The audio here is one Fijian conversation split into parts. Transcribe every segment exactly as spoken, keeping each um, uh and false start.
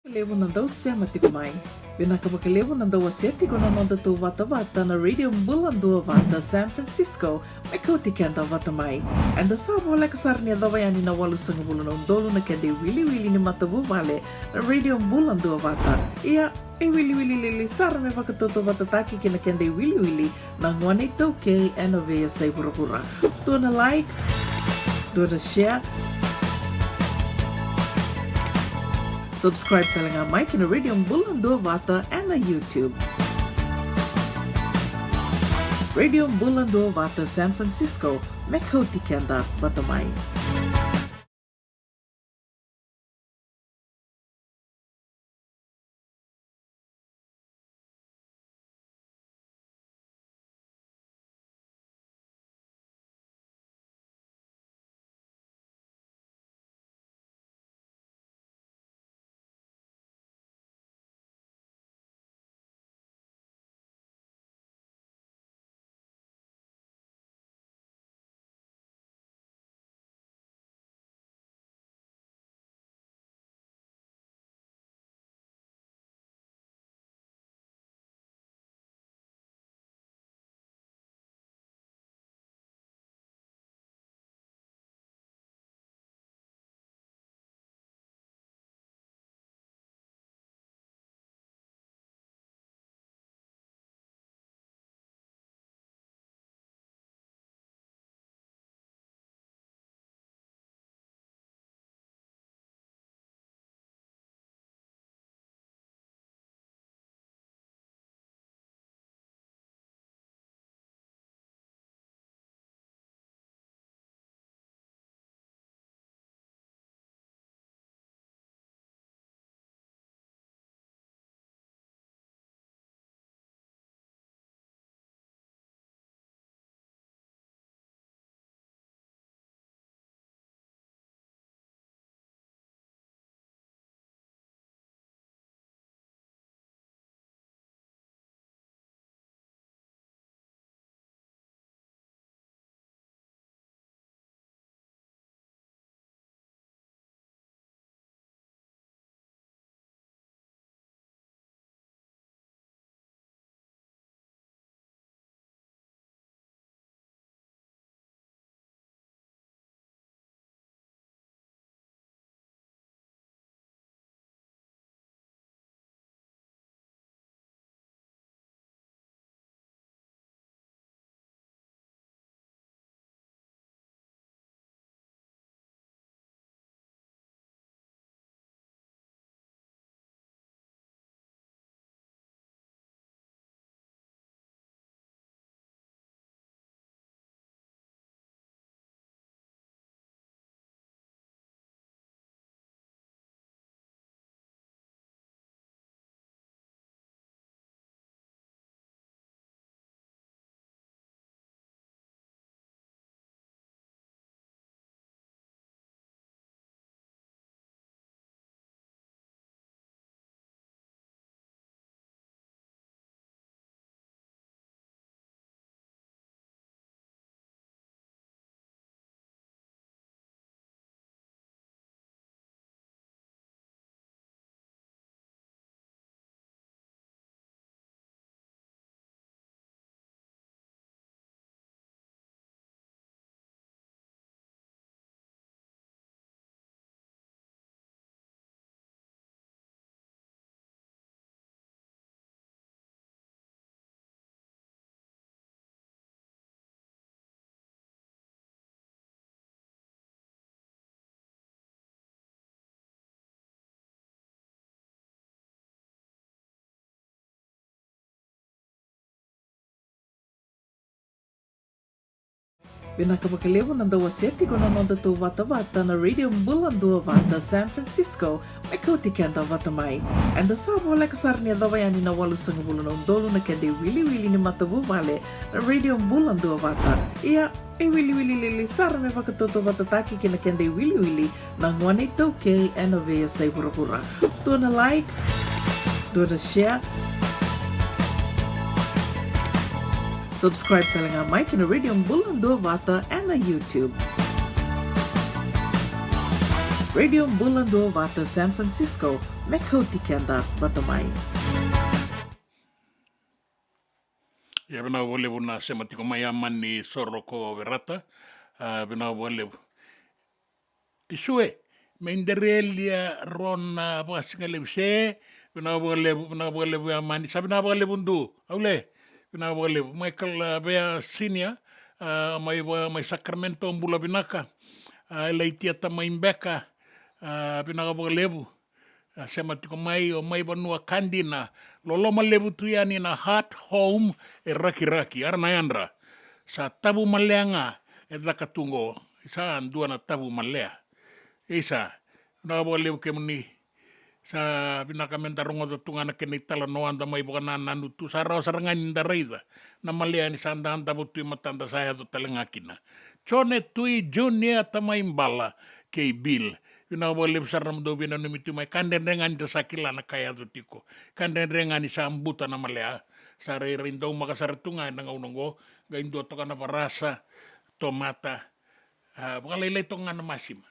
Levu na dau sema tiko mai. Vinaka vakalevu na dau wasea tiko na noda tou vatavata na Radio Bula Duavata San Francisco, me kauti keda vata mai. Eda sa voleka sara ni yacova yani na walusagavulu na udolu na keda iwiliwili ni matavuvale na Radio Bula Duavata. Ia, e wiliwili lili sara me vakatautauvatataki kei na keda iwiliwili na gone iTaukei ena veiyasai vuravura. Dua na like, dua na share. Subscribe tale ga mai ki na Radio Bula Duavata ena YouTube. Radio Bula Duavata San Francisco, me kauti keda vata mai. Vinaka vakalevu na dau wasea tiko na noda tou vatavata na Radio Bula Duavata San Francisco, me kauti keda vata mai. Eda sa voleka sara ni yacova yani na walusagavulu na udolu na keda iwiliwili ni matavuvale na Radio Bula Duavata. Ia, e wiliwili lili sara me vakatautauvatataki kei na keda iwiliwili na gone iTaukei ena veiyasai vuravura. Dua na like, dua na share. Subscribe tale ga mai ki na Radio Bula Duavata ena YouTube. Radio Bula Duavata San Francisco, me kauti keda vata mai. Ia vinaka vakalevu na sema tiko mai, Amani Soroko Verata. A, vinaka vakalevu. Isue, mai Derelia, Rona Vakasigalevu se, vinaka vakalevu, vinaka vakalevu Amani, sa vinaka vakalevu Du, Aule, vinaka vakalevu. Michael, a, Vea Senior, a, mai va-, mai Sacramento, bula vinaka. A, Elaitia Tamai Beka, a, vinaka vakalevu. A, sema tiko mai, o mai vanua ka dina, loloma levu tu yani na Heart Home e Rakiraki, ara na yadra. Sa Tavumalea ga e caka tu qo, sa dua na Tavumalea. Isa, vinaka vakalevu kemuni. Sa vinaka meda rogoca tu ga na kena italanoa, da mai vakanananu tu, sa rawa sara ga ni da raica na malea ni sa da davo tu e matada, sa yaco tale ga kina. Jone Tui Junior, Tamai Bala kei Bill. Vinaka vakalevu sara na dou veinanumi tu mai. Ka dredre ga ni da sa kila na ka e yaco tiko. Ka dredre ga ni sa buta na malea. Sa rairai daumaka sara tu ga ena gauna oqo. Qai dua toka na varasa, tomata. A, vakalailai toka ga na masima.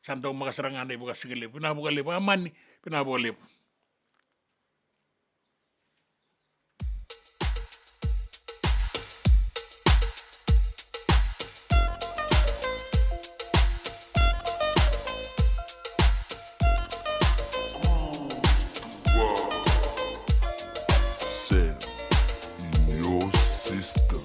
Sa daumaka sara ga na iVakasigalevu. Vinaka vakalevu Amani, vinaka vakalevu. Send your system.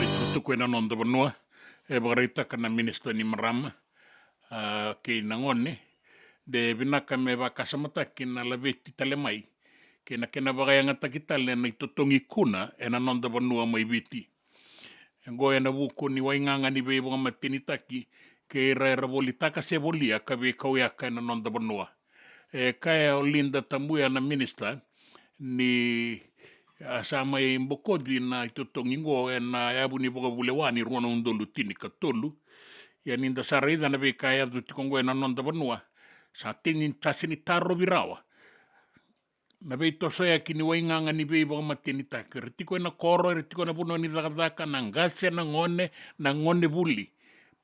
Itukutuku ena noda vanua, e vakaraitaka na minisita ni marama, a, kei na gone, de vinaka me vakasamataki na laveti tale mai kei na kena vakayagataki tale na itotogi kuna ena noda vanua mai Viti. Oqo ena vuku ni waigaga ni veivakamatenitaki kei ira era volitaka se volia ka veikauyaka ena noda vanua. E kaya o Linda Tabuya na minisita ni a sa mai bokoci na itotogi oqo ena yavu ni vakavulewa ni rua na udolu tinikatolu. Ia ni da sa raica na veika e yaco tiko oqo ena noda vanua, sa tini, sa sega ni tarovi rawa na veitosoyaki ni waigaga ni veivakamatenitaki. Era tiko ena koro, era tiko ena vanua ni cakacaka, na qase, na gone, na gone vuli,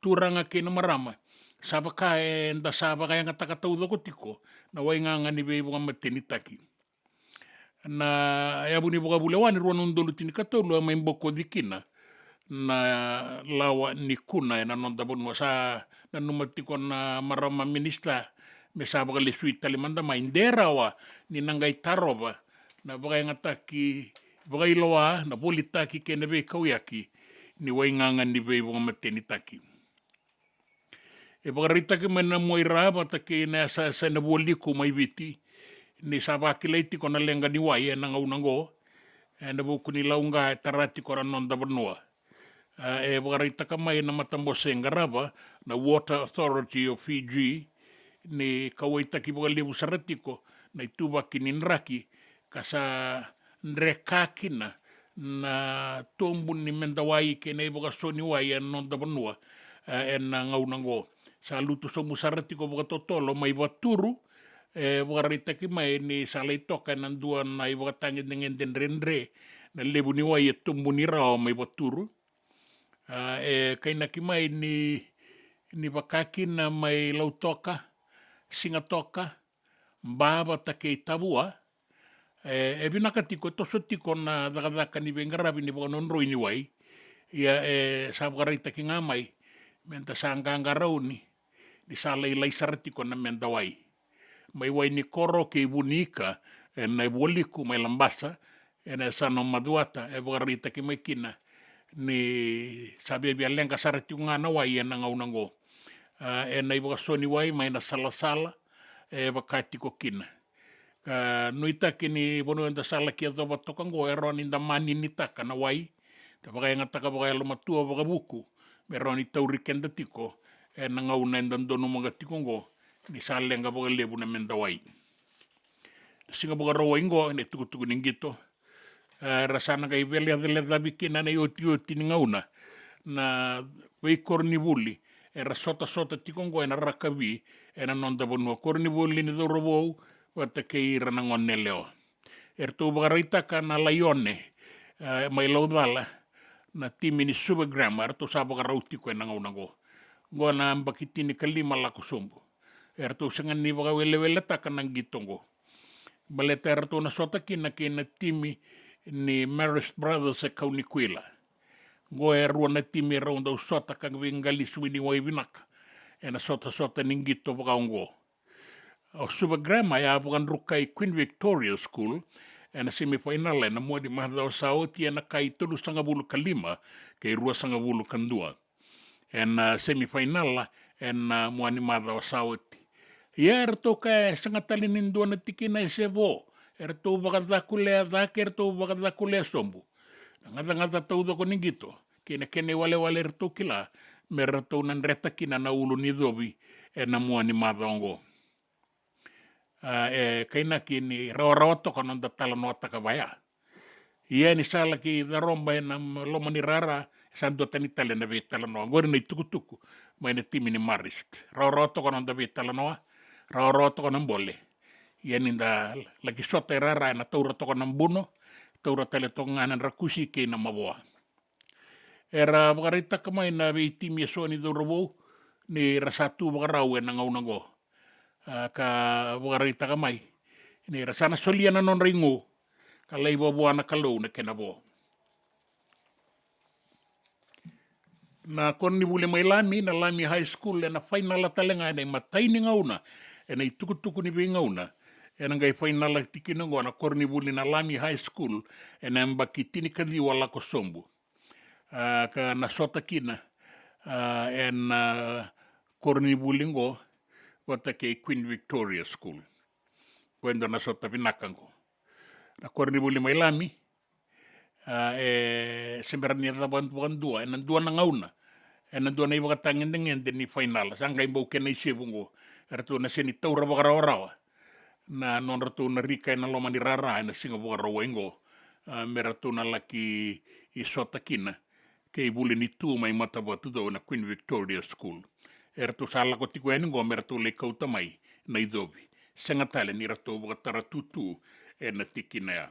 turaga kei na marama. Sa vaka eda sa vakayagataka taucoko tiko na waigaga ni veivakamatenitaki. Na yavu ni vakavulewa ni rua na udolu tinikatolu a mai bokoci kina na lawa ni kuna ena noda vanua. Sa nanuma tiko na marama minisita me sa vakalesui tale mada mai, de rawa ni na qai tarova na vakayagataki vakailoa, na volitaki kei na veikauyaki ni waigaga ni veivakamatenitaki. E vakaraitaki mai na Muaira vata kei na yasayasa ena Vualiku mai Viti ni sa vakilai tiko na leqa ni wai ena gauna oqo, ena vuku ni lauqa e tara tiko na noda vanua. A, e vakaraitaka mai na matabose e qarava, na Water Authority of Fiji, ni kauwaitaki vakalevu sara tiko na ituvaki ni draki ka sa dreka kina na tobu ni medawai kei na ivakaso ni wai ena noda vanua, e, ena gauna oqo. Sa lutu sobu sara tiko vakatotolo mai Vaturu, e vakaraitaki mai ni sa lai toka ena dua na ivakatagedegede dredre na levu ni wai e tobuni rawa mai Vaturu. A, e kainaki mai ni, ni vaka kina mai Lautoka, Sigatoka, Ba vata kei Tavua, e, e vinaka tiko, e toso tiko na cakacaka ni veiqaravi ni vakanodroi ni wai. Ia e sa vakaraitaki ga mai me da sa qaqarauni ni sa lailai sara tiko na medawai. Mai Wainikoro kei Vunika, ena Vualiku mai Labasa, ena yasana o Macuata, e vakaraitaki mai kina ni sa viavia leqa sara tiko ga na wai ena gauna oqo. A, ena ivakaso ni wai mai na salasala, e vaka tiko kina. Ka nuitaki ni vanua eda sa laki yacova toka oqo e rawa ni da maninitaka na wai, da vakayagataka vakayalomatua, vakavuku, me rawa ni tauri keda tiko ena gauna eda donumaka tiko oqo ni sa leqa vakalevu na medawai. Na siga Vakarauwai oqo ena itukutuku ni qito, e, era sa na qai veilecalecavi kina na iotioti ni gauna na veikoronivuli era sotasota tiko oqo ena rakavi ena noda vanua. Koronivuli ni cauravou vata kei ira na gone yalewa. Eratou vakaraitaka na Laione, e, mai Laucala, na timi ni Suva Grammar, eratou sa vakarau tiko ena gauna oqo. Oqo na yabaki tinikalima lako sobu. Eratou sega ni vakaweleweletaka na qito oqo, baleta eratou na sota kina kei na timi ni Marist Brothers e Kaunikuila. Oqo e rua na timi erau dau sota ka veiqali sui ni wai vinaka ena sotasota ni qito vaka oqo. O Suva Grammar e a vakadrukai Queen Victoria School ena semifinal ena mua ni macawa sa oti ena kai tolusagavulu ka lima kei ruasagavulu ka dua ena semifinal ena mua ni macawa sa oti. Ia eratou kaya e sega tale ni dua na tikina e se vo, eratou vakacakulea cake, eratou vakacakulea sobu. Na gacagaca taucoko ni qito kei na kena iwalewale eratou kila me ratou na dreta kina na ulu ni covi ena mua ni macawa oqo. A, e kainaki ni rawarawa toka noda talanoataka vaya. Ia ni sa laki caroba ena loma ni rara, e sa duatani tale na veitalanoa. Oqori na itukutuku mai na timi ni Marist. Rawarawa toka noda veitalanoa, rawarawa toka na bole. Ia ni da laki sota e rara, ena taura toka na buno, taura tale toka ga na Drakusi kei na Mavoa. Era vakaraitaka mai na veitimi eso ni cauravou ni ra sa tu vakarau ena gauna oqo. A, ka vakaraitaka mai ni ra sa na solia na nodra igu ka laiva vua na Kalou na kena vo. Na koronivuli mai Lami, na Lami High School, ena fainala tale ga ena imatai ni gauna ena itukutuku ni veigauna. Ena qai fainala tiko kina oqo na koronivuli na Lami High School ena yabaki tinikaciwa lako sobu. A, ka na sota kina, a, ena koronivuli oqo vata kei Queen Victoria School. Ko e dua na sota vinaka oqo. Na koronivuli mai Lami, a, e se bera ni cava vakadua ena dua na gauna, ena dua na ivakatagedegede ni fainala. Sa qai bau kena isevu oqo, eratou na sega ni taura vakarawarawa na nodratou na rika ena loma ni rara ena siga Vakarauwai oqo, a, me ratou na laki sota kina kei vuli ni tu mai Matavatucou na Queen Victoria School. Eratou sa lako tiko yani oqo me ratou lai kauta mai na icovi. Sega tale ni ratou vakatara tutu ena tikina ya.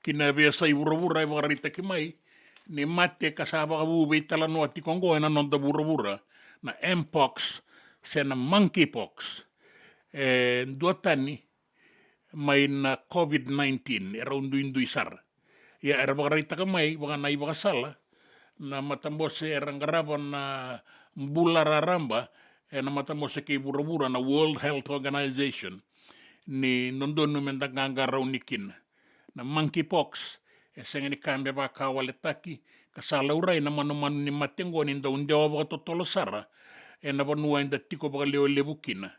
Ki na veiyasai vuravura e vakaraitaki mai ni mate ka sa vakavu veitalanoa tiko oqo ena noda vuravura, na mpox se na monkeypox. E duatani mai na COVID nineteen, e rau duidui sara. Ia era vakaraitaka mai vaka na ivakasala na matabose era qarava na bula raraba ena matabose kei vuravura na World Health Organization ni dodonu me da qaqarauni kina. Na monkeypox e sega ni ka me vakawaletaki, ka sa laurai na manumanu ni mate oqo ni dau dewa vakatotolo sara ena vanua eda tiko vakalewelevu kina,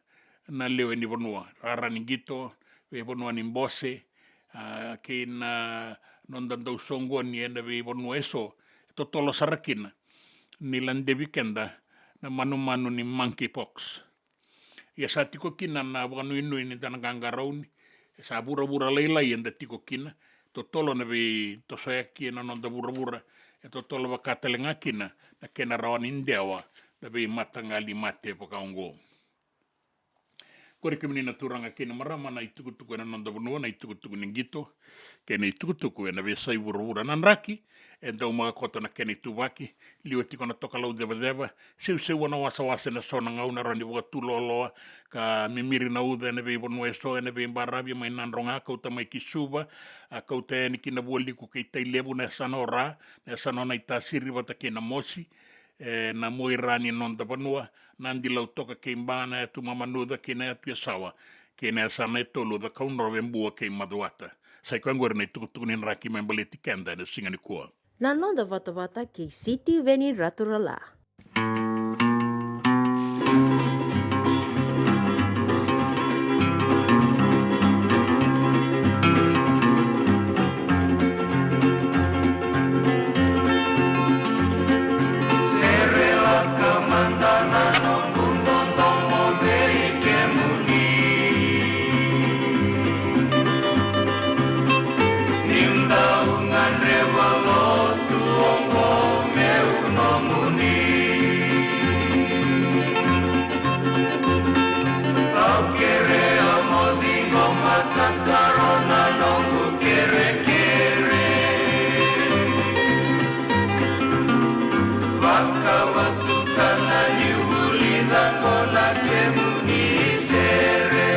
na lewe ni vanua, rara ni qito, veivanua ni bose, a, kei na noda dau soqoni ena veivanua eso e totolo sara kina ni ladevi keda na manumanu ni monkeypox. Ia sa tiko kina na vakanuinui ni da na qaqarauni, e sa vuravura lailai eda tiko kina, totolo na veitosoyaki ena noda vuravura, e totolo vaka tale ga kina na kena rawa ni dewa na veimataqali mate vaka oqo. Qori kemuni na turaga kei na marama, na itukutuku ena noda vanua, na itukutuku ni qito kei na itukutuku ena veiyasai vuravura. Na draki e dau maka koto na kena ituvaki, liwa tiko na tokalau cevaceva, seuseua na wasawasa ena so na gauna, rawa ni vakatuloaloa ka mimiri na uca ena veivanua eso, ena veibaravi mai Nadroga, kauta mai ki Suva, a kauta yani ki Navualiku kei Tailevu, na yasana o Ra, na yasana o Naitasiri vata kei Namosi, ena muaira ni noda vanua, Nadi, Lautoka kei Ba, na yatu Mamanuca kei na yatu Yasawa, kei na yasana e tolu, Cakaudrove, Bua kei Macuata. Sa i koya qori na itukutuku ni draki me baleti keda ena siga nikua. Na noda vatavata kei Sitiveni Raturala. Au kerea mo ciqoma, tataro na noqu kerekere. Vakavatuta na niu vulica qo na kemuni sere.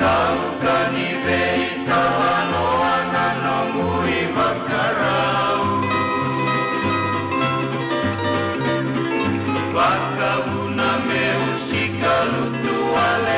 Dau ka ni vei Talanoa na nomu ivakarau. Vakavuna meu sikalutu wale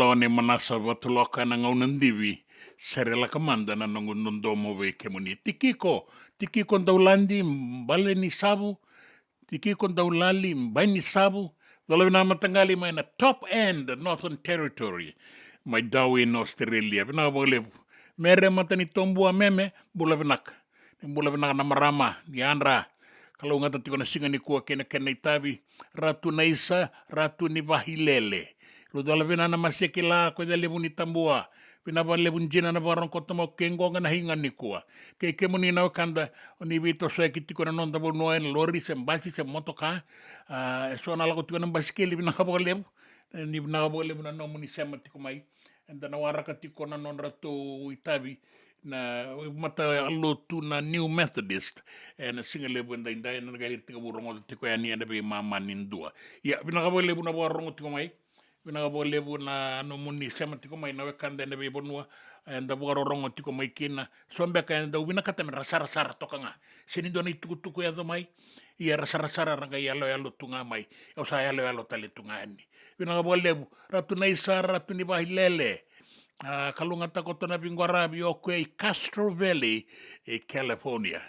Oni manasa vataloka ena gauna divi, serelaka mada na noqu dodomo vei kemuni. Tikiko, Tikiko Dauladi, Bale ni Savu, Tikiko Daulali, Bai ni Savu, cola vinaka mataqali mai na Top End, Northern Territory, mai Darwin, Australia. Vinaka vakalevu. Mere Matanitobua Meme, bula vinaka. Ni bula vinaka na marama, ni yadra. Kalougata tiko na siga nikua kei na kena itavi. Ratu Naisa, Ratu ni Vahilele. Ludola vinaka na masekila, ko Yalevu ni Tabua. Vinaka vakalevu Jina na vakarogoto mai ke qoqa na higa nikua. Kei kemuni na wekada, oni veitosoyaki tiko na noda vanua ena lori, se basi, se motoka. A, eso na lako tiko na basikeli, vinaka vakalevu. Ni vinaka vakalevu na nomuni sema tiko mai. Eda na waraka tiko na nodratou itavi na matalotu na New Methodist. Ena siga levu edaidai, ena qai ira tiko vou rogoca tiko yani ena veimama ni dua. Ia, vinaka vakalevu na vakarorogo tiko mai. Vinaka vakalevu na nomuni sema tiko mai na wekada ena veivanua eda vakarorogo tiko mai kina. So beka eda dau vinakata me ra sarasara toka ga. Se ni dua na itukutuku e yaco mai. Ia ra sarasara ra qai yaloyalo tu ga mai. Au sa yaloyalo tale tu ga yani. Vinaka vakalevu. Ratu Naisa, Ratu ni Vahilele. A, kalougata koto na veiqaravi o koya i Castro Valley, e California.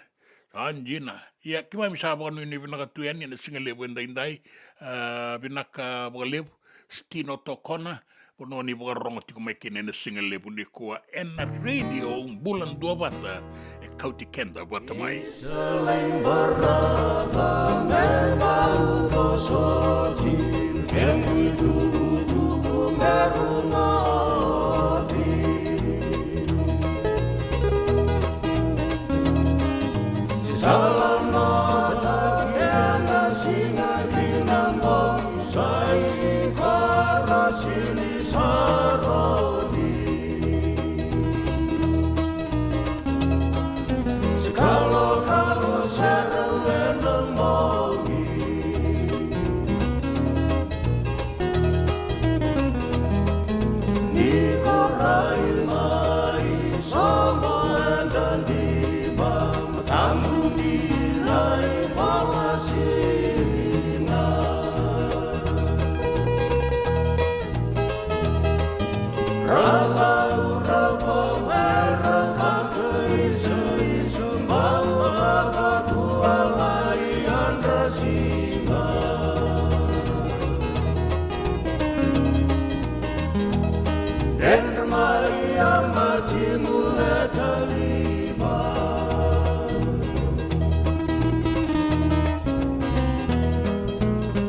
Sa dina. Ia, keimami sa vakanuinui vinaka tu yani ena siga levu edaidai. A, vinaka vakalevu. Stino Tokona. Vanua ni vakarorogo tiko mai kina ena siga levu nikua ena radio Bula Duavata, e kauti keda vata mai. Sa lai marama me vauvosoti, kemu itukutuku me rogoci. Sa la nota kena siga kina mo Sa i koro sili saroni. Se kalokalo sere ena mogi. Ni korai mai sobo eda ni ba. Tambu ni lai bala sina. Rava ura vavera vakaisa isa. Bala vakatua lai andra sina. Dedra mai a matimu e talima.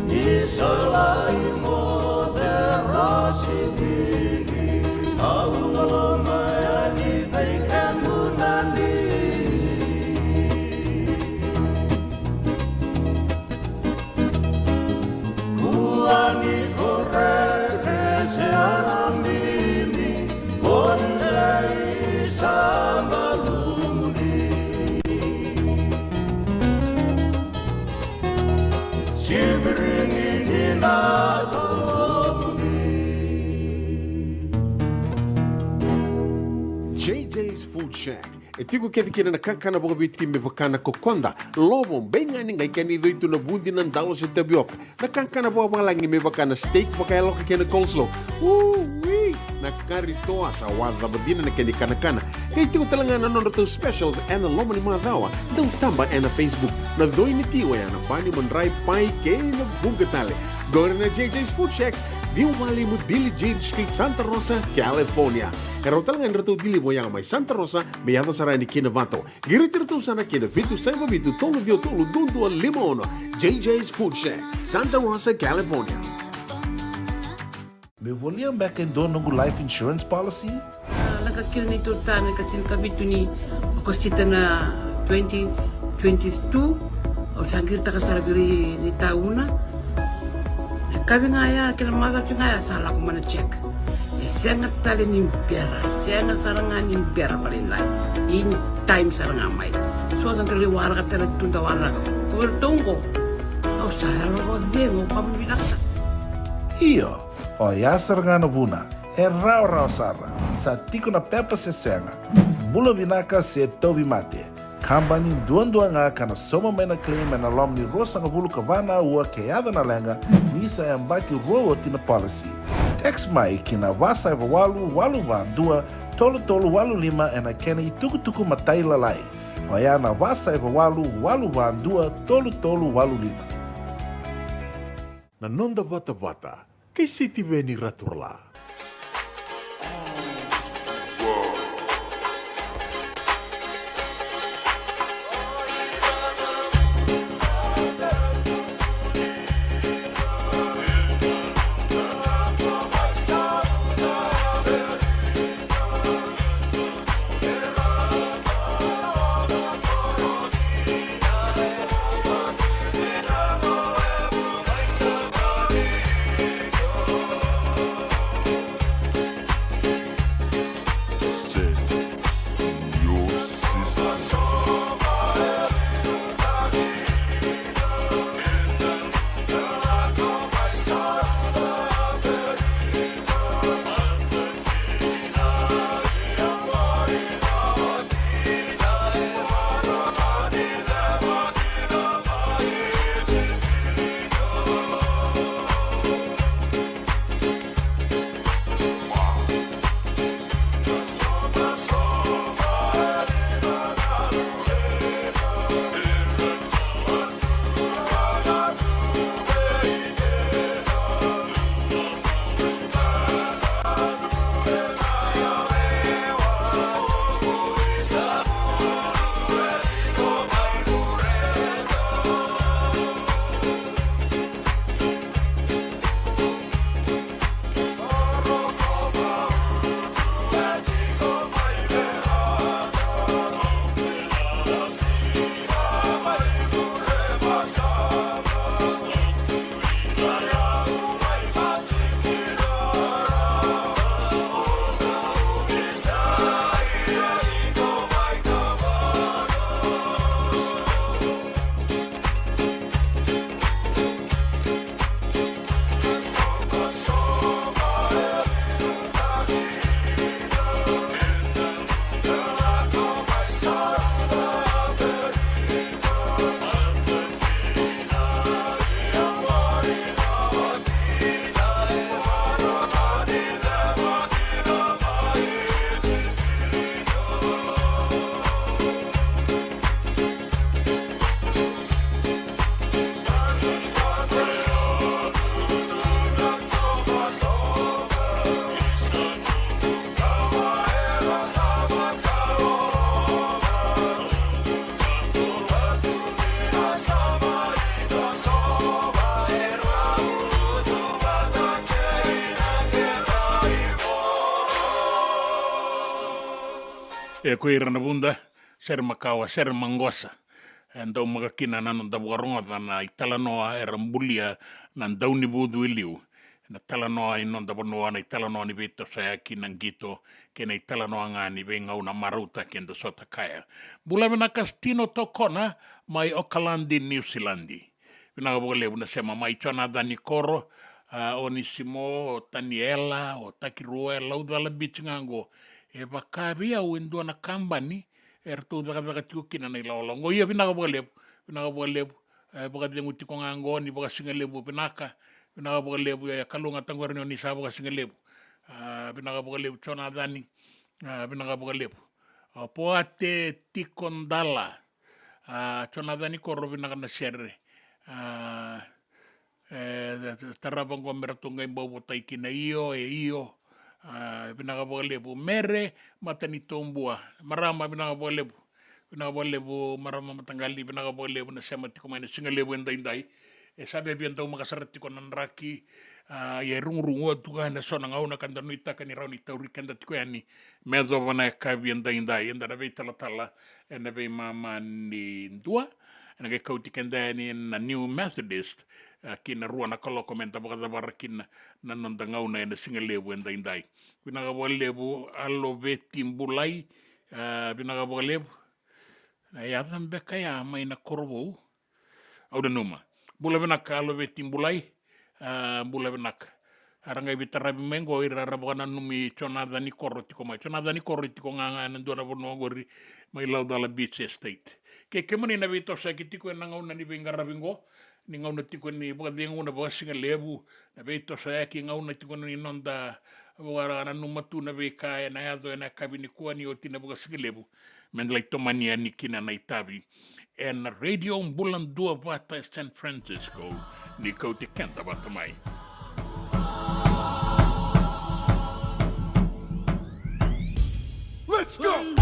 Ni sa lai moce rosi tini. Au loma yani vei kemuni. Kua ni koreke se alamimi, ko ni lai sa baluni. Sivirini ni na toloni. J J's Food Shack. E tiko kece kina na kakana vakaviti me vaka na kokoda, lovo, beigani, qai kena icoi tu na vudi, na dalo se tavioka. Na kakana vakavalagi me vaka na steak vakayaloka kei na coleslaw. Ui! Na kari toa sa wacava dina na kena ikanakana. Qai tiko tale ga na nodratou specials ena loma ni macawa. Dau taba ena Facebook. Na coi ni tio ya na bani, madrai, pai kei na vuqa tale. Qori na J J's Food Shack, ciwa walu lima Billie Jean Street, Santa Rosa, California. E rawa tale ga ni ratou deliver ya mai Santa Rosa me yaco sara yani ki Novato. Qiriti iratou sara ki na vitu saiva vitu tolu ciwa tolu dua dua lima ono. J J's Food Shack, Santa Rosa, California. Meu volia beka e dua noqu life insurance policy? A, lako kina neitou tane ka tinikavitu ni Okosita na twenty twenty-two. Au sa qiritaka sara vei ira ni tauna. E kavi ga ya, kena macawa ga ya sa lako mai na check. E sega tale ni bera, e sega sara ga ni bera vakalailai. In time sara ga mai. So da qai waraka tale tu da waraka. Ko vei ratou oqo, au sa yalo vakacegu, au kama vinaka sara. Io, oya sara ga na vuna. E rawarawa sara. Sa tiko na pepa se sega. Bula vinaka se tauvimate. Kabani duadua ga ka na sauma mai na claim ena loma ni ruasagavulu ka va na aua ke yaco na leqa, ni sa yabaki rua oti na policy. Text mai ki na va saiva walu walu va dua tolu tolu walu lima ena kena itukutuku matailalai. Oya na va saiva walu walu va dua tolu tolu walu lima. Na noda vatavata kei Sitiveni Raturala. E ko ira na vuda, sere makawa, sere maqosa. E dau maka kina na noda vakarogoca na italanoa era bulia na daunivucu e liu. Na italanoa ni noda vanua, na italanoa ni veitosoyaki, na qito, kei na italanoa ga ni veigauna marautaki eda sota kaya. Bula vinaka Stino Tokona, mai Okaladi, Niusiladi. Vinaka vakalevu na sema mai Jonathan Koro, a, Onisimo, o Taniela, o Takirua, e Laucala Beach ga qo. E vaka vei au e dua na kabani, e ratou cakacaka tiko kina na ilawalawa qo. Ia vinaka vakalevu, vinaka vakalevu, e vakacegu tiko ga qo ni vakasigalevu vinaka, vinaka vakalevu, e kalouga taqori ni o ni sa vakasigalevu. A, vinaka vakalevu Jonathan, a, vinaka vakalevu. A, Poate Tiko Dala, a, Jonathan Koro vinaka na sere. A, e, tarava qo me ratou qai bau votai kina io, e io. A, vinaka vakalevu. Mere Matanitobua. Marama vinaka vakalevu. Vinaka vakalevu, marama mataqali, vinaka vakalevu na sema tiko mai na sigalevu edaidai. E sa via via daumaka sara tiko na draki, a, ia e rugurugu atu ga ena so na gauna ka da nuitaka ni rawa ni tauri keda tiko yani. Me yacova na yakavi edaidai, eda na veitalatala, ena veimama ni dua, ena qai kauti keda yani na New Methodist, a, ki na rua na kaloko me da vakacavara kina na noda gauna ena sigalevu edaidai. Vinaka vakalevu, Aloveti Bulai, a, vinaka vakalevu. Na yaca beka ya mai na Korovou. Au nanuma. Bula vinaka Aloveti Bulai. A, bula vinaka. A ra qai veitaravi mai qo ira ra vakananumi Jonathan Koro tiko mai. Jonathan Koro tiko ga ga ena dua na vanua qori mai Laucala Beach Estate. Ke kemuni na veitosoyaki tiko ena gauna ni veiqaravi qo, ni gauna tiko ni vakacegu na vakasigalevu, na veitosoyaki gauna tiko ni noda vakananuma tu na veika ena yaco ena yakavi nikua ni oti na vakasigalevu. Me da lai tomani yani kina na itavi ena Radio Bula Duavata e San Francisco, ni kauti keda vata mai. Let's go!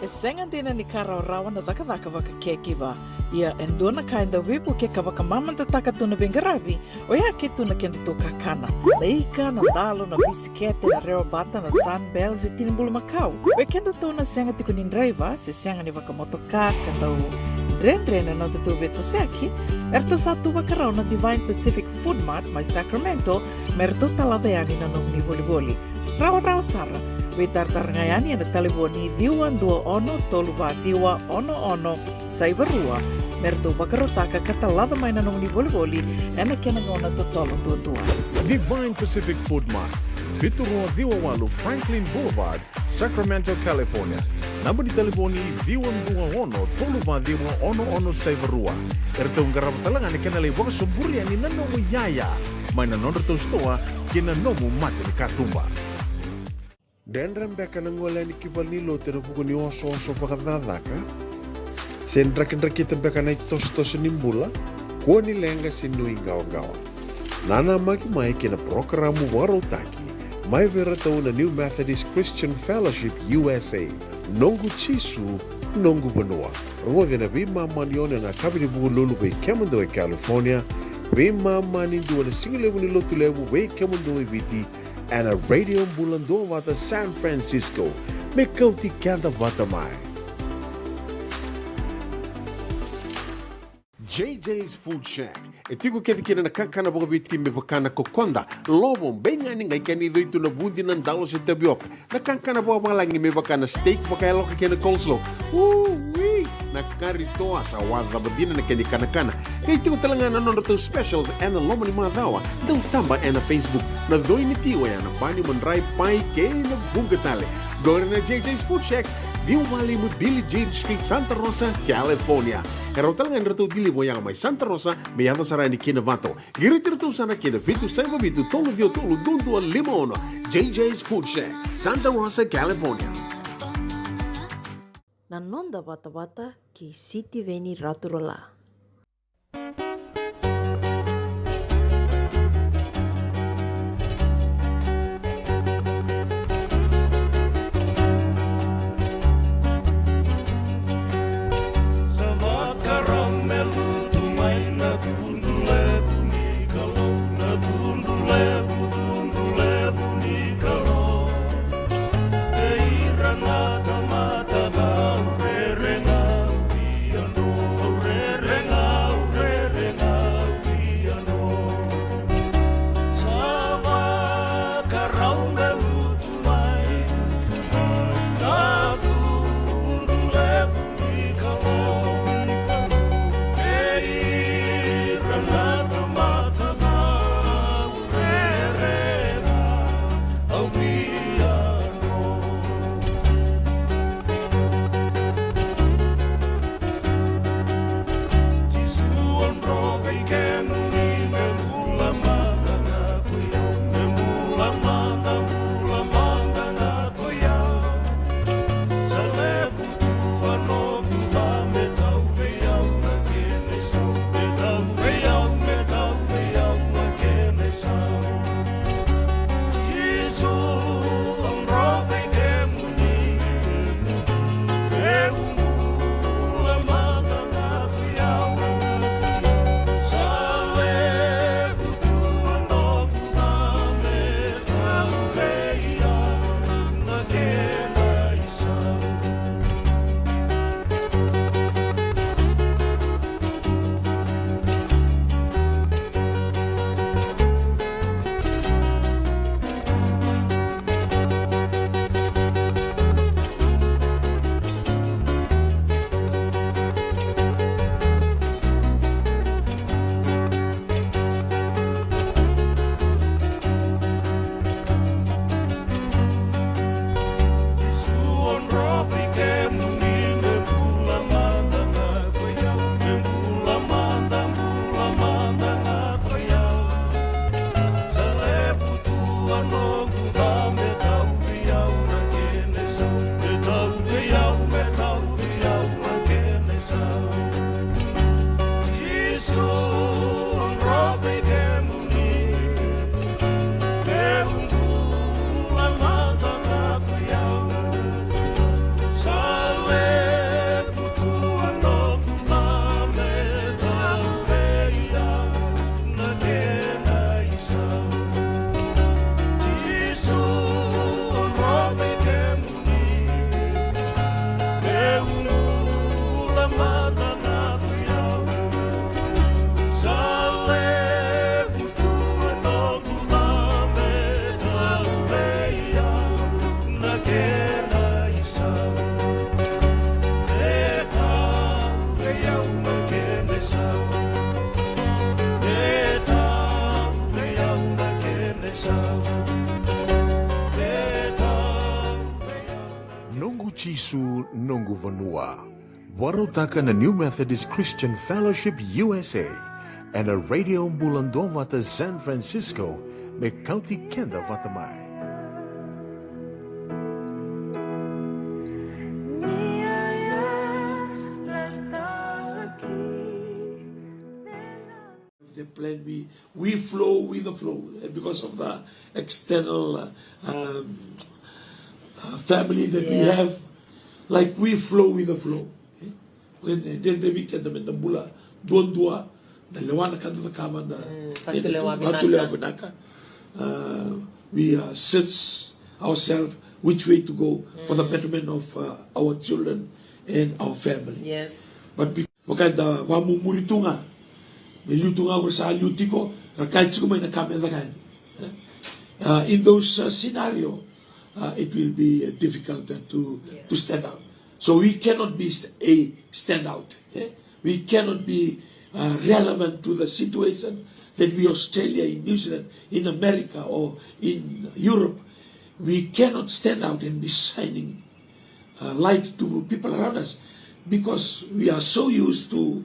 E sega dina ni ka rawarawa na cakacaka vaka caregiver. Ia e dua na ka e dau veivuke ka vakamamadataka tu na veiqaravi, oya ke tu na kedatou kakana. Na ika, na dalo, na bisikete, na rewabata, na Sunbell, se tini bulumakau. Vei kedatou na sega tiko ni draiva, se sega ni vakamotoka, ka dau dredre na nodatou veitosoyaki, eratou sa tu vakarau na Divine Pacific Food Mart mai Sacramento, me ratou talaca yani na nomuni volivoli. Rawarawa sara, veitaratara ga yani ena talevoni ciwa dua ono tolu va ciwa ono ono saiva rua, me ratou vakarautaka ka talaca mai na nomuni volivoli ena kena gauna totolo duadua. Divine Pacific Food Mart, vitu rua ciwa walu Franklin Boulevard, Sacramento, California. Naba ni talevoni ciwa dua ono tolu va ciwa ono ono saiva rua. Eratou qarava tale ga na kena lai vakasoburi yani na nomu iyaya mai na nodratou sitoa ki na nomu mata ni katuba. Dredre beka na gole yani ki valenilotu ena vuku ni osooso vakacakacaka? Se drakidrakita beka na itosotoso ni bula? Kua ni leqa se nuiqawaqawa. Nanamaki mai ki na parokaramu vakarautaki mai vei iratou na New Methodist Christian Fellowship U S A, Noqu Jisu, Noqu Vanua. Rogoci ena veimama ni ono ena yakavi ni Vukelulu vei kemudou e California, veimama ni dua ena sigalevu ni Lotulevu vei kemudou e Viti, ena Radio Bula Duavata San Francisco, me kauti keda vata mai. J J's Food Shack. E tiko kece kina na kakana vakaviti me vaka na kokoda, lovo, beigani, qai kena icoi tu na vudi, na dalo se tavioka. Na kakana vakavalagi me vaka na steak vakayaloka kei na coleslaw. Ui! Na kari toa, sa wacava dina na kena ikanakana. Qai tiko tale ga na nodratou specials ena loma ni macawa. Dau taba ena Facebook. Na coi ni ti oya na bani, madrai, pai kei na vuqa tale. Qori na J J's Food Shack, ciwa walu lima Billie Jean Street, Santa Rosa, California. E rawa tale ga ni ratou deliver oya mai Santa Rosa me yaco sara yani ki Novato. Qiriti iratou sara ki na vitu saiva vitu tolu ciwa tolu dua dua lima ono. J J's Food Shack, Santa Rosa, California. Na noda vatavata kei Sitiveni Raturala. Sa vakarau me lutu mai na cudru levu ni Kalou, na cudru levu, cudru levu ni Kalou. Vei ira na tamata cau rere ga au via dro, au rere ga, au rere ga au via dro. Sa vakarau me lutu mai na cudru levu ni Kalou. Vei ira na tamata cau rere ga au via dro. Jisu, au dro vei kemuni, me bula mada ga ko i au, me bula mada, bula mada ga ko i au. Sa levu tu a noqu ca, me tau vei au na kena isau, me tau vei au, me tau vei au na kena isau. Jisu, au dro vei kemuni, meu bula mada ga ko i au. Sa levu tu a noqu ca, me tau vei au na kena isau. Jisu, au dro vei kemuni, me bula mada ga ko i au, me bula mada, bula mada ga ko i au. Sa levu tu a noqu ca, me tau vei au na kena isau, me tau vei au, me tau vei au na kena isau. Jisu, au dro vei kemuni, meu bula mada ga ko i au. Sa levu tu a noqu ca, me tau vei au na kena isau. Jisu, au dro vei kemuni, meu bula mada ga ko i au. Sa levu tu a noqu ca, me tau vei au na kena isau. Me tau vei au na kena isau. Me tau vei au na kena isau. Me tau vei au na Noqu Jisu, Noqu Vanua. Vakarautaka na New Methodist Christian Fellowship U S A ena Radio Bula Duavata San Francisco, me kauti keda vata mai. The plan, we, we flow with the flow, eh, because of the external, uh, um, uh, family that we have, like, we flow with the flow, eh. When, eh, then we can, the, the bula duadua, the lewa na ka da cakava, the, mm, eh, the vatulewa vinaka. Vatulewa vinaka. Uh, we, uh, search ourselves which way to go for the, mm, betterment of, uh, our children and our family. Yes. But be- Vaka eda vakamumuri tu ga, me liu tu ga ko sa liu tiko, ra kaya tiko mai na ka me caka yani. Uh, in those, uh, scenario, uh, it will be, uh, difficult, uh, to, to stand out. So we cannot be st-, a standout, eh? We cannot be, uh, relevant to the situation that we Australia, in New Zealand, in America, or in Europe. We cannot stand out and be shining, uh, light to people around us, because we are so used to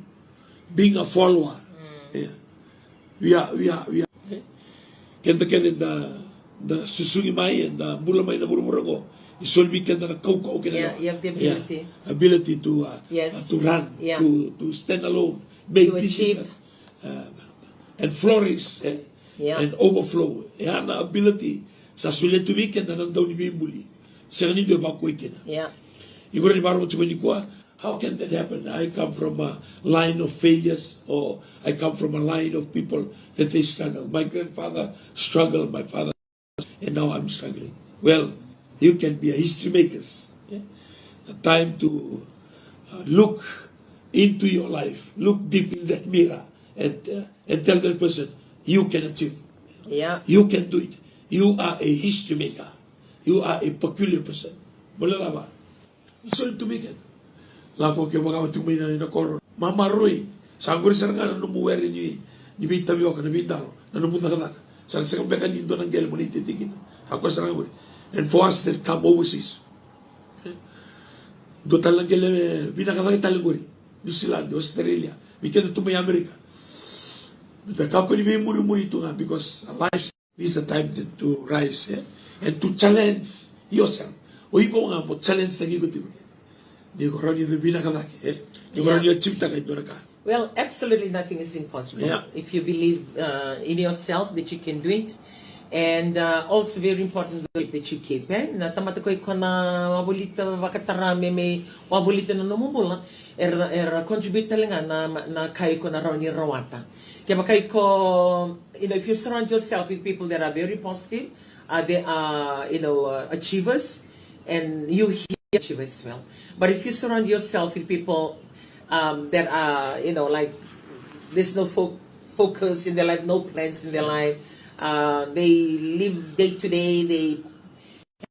being a follower. Mm. Yeah. We are, we are, we are. Keda, keda eda, da susugi mai, eda bula mai na vuravura qo. E soli vei keda na kaukau kei na, yeah, you have the ability. Yeah, ability to, uh, yes, uh, to run, yeah, to, to stand alone, make, to decisions, achieve, uh, and flourish and, yeah, and overflow. E ya na ability sa solia tu vei keda na Dauniveibuli. Sega ni dua e vakuai kina. Yeah. Iko rawa ni vakarorogo tiko nikua, how can that happen? I come from a line of failures, or I come from a line of people that they struggle. My grandfather struggled, my father, and now I'm struggling. Well, you can be a history makers. Yeah? The time to, uh, look into your life, look deep in that mirror, and, uh, and tell that person, you can achieve. Yeah. You can do it. You are a history maker. You are a peculiar person. Mo lewa. Soli tu vei keda. Lako ke vakawa tu mai na, na koro. Mamaroi. Sa qori sara ga na nomu were ni, ni veitavioka, na veidalo, na nomu cakacaka. Sa na sega beka ni dua na qele mo ni tete kina. Sa koya sara ga qori. And for us that come overseas, dua tale na qele vinaka cake tale qori. New Zealand, Australia. Vei keda tu mai America. Da kakua ni veimurimuri tu ga because a life This is the time to, to rise, eh? And to challenge yourself. O iko ga mo challenge taki iko tiko. Ni ko rawa ni vinaka cake, eh? Ni ko rawa ni achieve taka e dua na ka. Well, absolutely nothing is impossible. Yeah. If you believe, uh, in yourself that you can do it. And, uh, also very important that you keep, eh? Na tamata ko iko na wavolita vakatara me, me wavolita na nomu bula. Era, era contribute tale ga na, na ka iko na rawa ni rawata. Kevaka iko, you know, if you surround yourself with people that are very positive, uh, they are, you know, uh, achievers, and you hear achievers as well. But if you surround yourself with people, um, that are, you know, like, there's no fo- focus in their life, no plans in their life, uh, they live day to day, they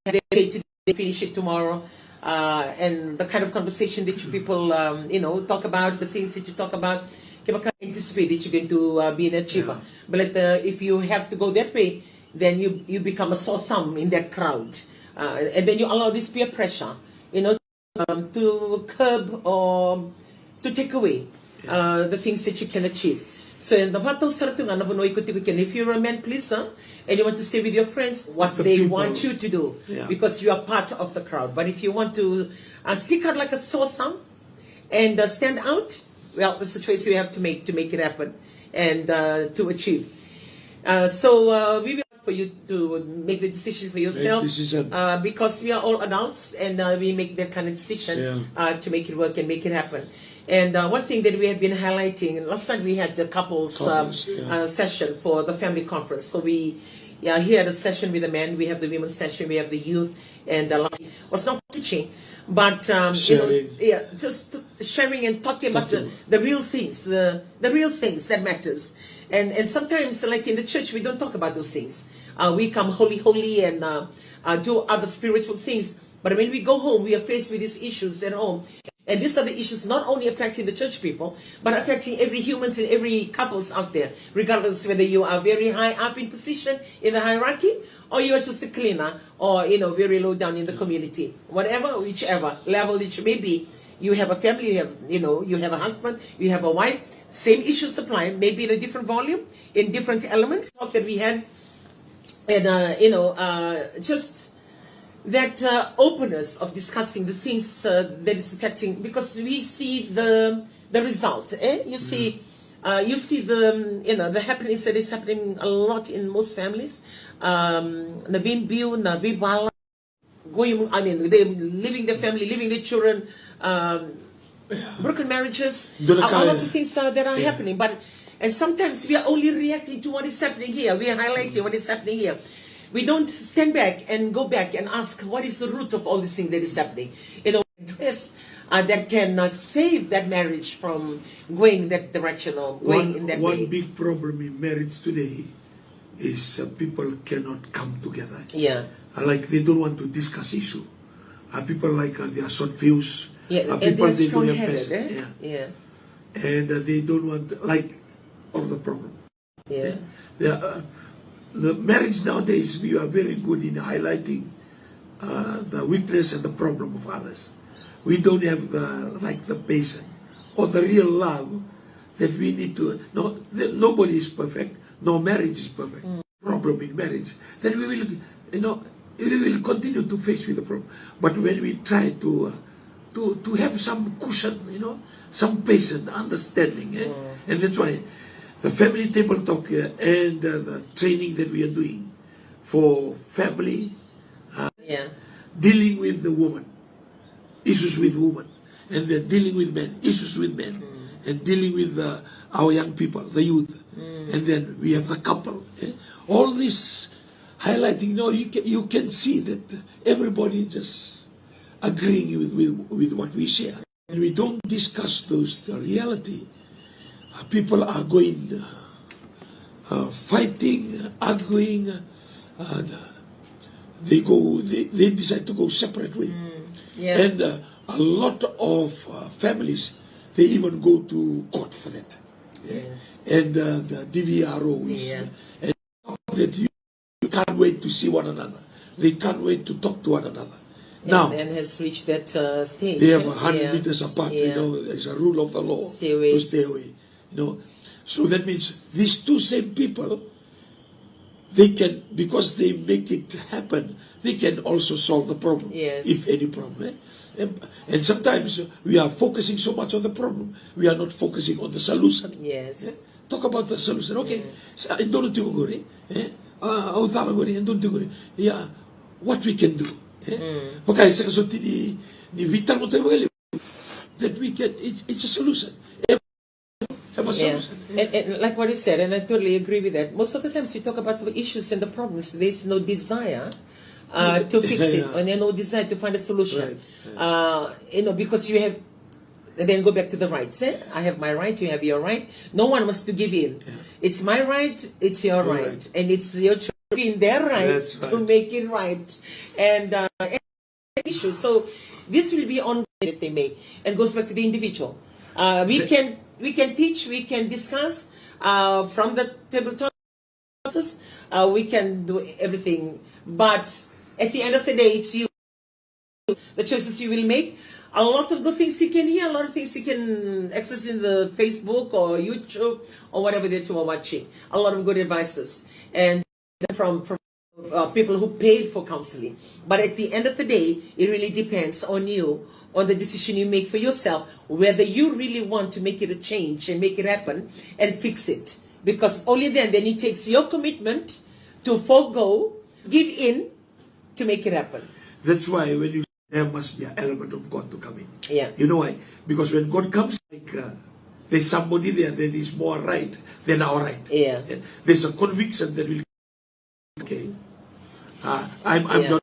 have their day to day, finish it tomorrow. Uh, and the kind of conversation that you people, um, you know, talk about, the things that you talk about, kevaka anticipate that you're going to, uh, be an achiever. Yeah. But let the, if you have to go that way, then you, you become a sore thumb in that crowd. Uh, and then you allow this peer pressure, you know, um, to curb or to take away, yeah, uh, the things that you can achieve. So, eda vakatau sara tu ga na vanua iko tiko kina. If you're a man pleaser and you want to stay with your friends, what they want you to do, yeah, because you are part of the crowd. But if you want to, uh, stick out like a sore thumb and, uh, stand out, well, it's a choice you have to make to make it happen and, uh, to achieve. Uh, so, uh, we will for you to make the decision for yourself, decision, uh, because we are all adults and, uh, we make that kind of decision, yeah, uh, to make it work and make it happen. And, uh, one thing that we have been highlighting, last night we had the couples, um, couples, yeah, uh, session for the family conference. So we, yeah, here had a session with the men, we have the women's session, we have the youth, and, uh, last was not preaching, but, um, you know, sharing, yeah, just sharing and talking about the, talking, the real things, the, the real things that matters. And, and sometimes, like, in the church, we don't talk about those things. Uh, we come holy, holy, and, uh, uh, do other spiritual things. But when we go home, we are faced with these issues at home. And these are the issues not only affecting the church people, but affecting every humans and every couples out there, regardless whether you are very high up in position in the hierarchy or you are just a cleaner or, you know, very low down in the community. Whatever, whichever level it may be, you have a family, you have, you know, you have a husband, you have a wife, same issues apply, maybe in a different volume, in different elements. Talk that we had, and, uh, you know, uh, just that, uh, openness of discussing the things, uh, that is affecting, because we see the, the result, eh? You see, uh, you see the, um, you know, the happenings that is happening a lot in most families. Um, na veibiu, na veivala, going, I mean, they leaving the family, leaving the children, um, broken marriages, a, a lot of things that, that are happening. But, and sometimes we are only reacting to what is happening here. We are highlighting what is happening here. We don't stand back and go back and ask what is the root of all this thing that is happening. You know, address, uh, that can, uh, save that marriage from going that direction or going in that way. One big problem in marriage today is, uh, people cannot come together. Yeah. Uh, like, they don't want to discuss issue. Uh, people, like, uh, they are short fuse. Yeah, uh, and people, they are strong-headed, eh? Yeah. And, uh, they don't want, like, all the problem. Yeah. Yeah, uh, the marriage nowadays, we are very good in highlighting, uh, the weakness and the problem of others. We don't have the, like, the patience or the real love that we need to. No, the, nobody is perfect. No marriage is perfect. problem in marriage, then we will, you know, we will continue to face with the problem. But when we try to uh, to to have some cushion, you know, some patience, understanding, eh? And that's why the family table talk uh, and uh, the training that we are doing for family, uh, Yeah. dealing with the woman, issues with women, and then dealing with men, issues with men, and dealing with uh, our young people, the youth, and then we have the couple. Eh? All this highlighting, you know, you can, you can see that everybody just agreeing with, with, with what we share. And we don't discuss those, the reality. Uh, people are going uh, uh, fighting, arguing, uh, and uh, they go, they, they decide to go separate way. Yeah. And uh, a lot of uh, families, they even go to court for that. Yes. And uh, the D V R O is Yeah. and that you, you can't wait to see one another. They can't wait to talk to one another. Now And, and has reached that uh, stage. they have eh? a hundred Yeah. meters apart. Yeah. You know, as a rule of the law Stay away. to stay away. You know, so that means these two same people, they can, because they make it happen, they can also solve the problem, Yes. if any problem. Eh? And, and sometimes we are focusing so much on the problem, we are not focusing on the solution. Yes. Eh? Talk about the solution. Okay, sa e donu tiko qori, eh? Ah, au cala qori, e donu tiko qori. Yeah, what we can do. Eh? Vaka e sega soti ni, ni veitalanoataki vakalevu. That we can, it's, it's a solution. Have a Yeah. solution. And, and like what you said, and I totally agree with that. Most of the times you talk about the issues and the problems, there's no desire uh, to fix it, Yeah. and there's no desire to find a solution. Right, right. Uh, you know, because you have, and then go back to the rights. Eh? I have my right, you have your right. No one wants to give in. It's my right, it's your Your right. Right. And it's your choice in their right That's to right. make it right. And uh, issues. So this will be ongoing that they make, and goes back to the individual. Uh, we can we can teach, we can discuss uh, from the tabletop. Uh, we can do everything, but at the end of the day, it's you. The choices you will make. A lot of good things you can hear, a lot of things you can access in the Facebook or YouTube or whatever that you are watching. A lot of good advices and from, from uh, people who paid for counseling. But at the end of the day, it really depends on you, on the decision you make for yourself, whether you really want to make it a change and make it happen and fix it. Because only then, then it takes your commitment to forego, give in to make it happen. That's why when you there must be an element of God to come in. Yeah. You know why? Because when God comes, like uh, there's somebody there that is more right than our right. Yeah. There's a conviction that will okay. Uh, I'm I'm Yeah. not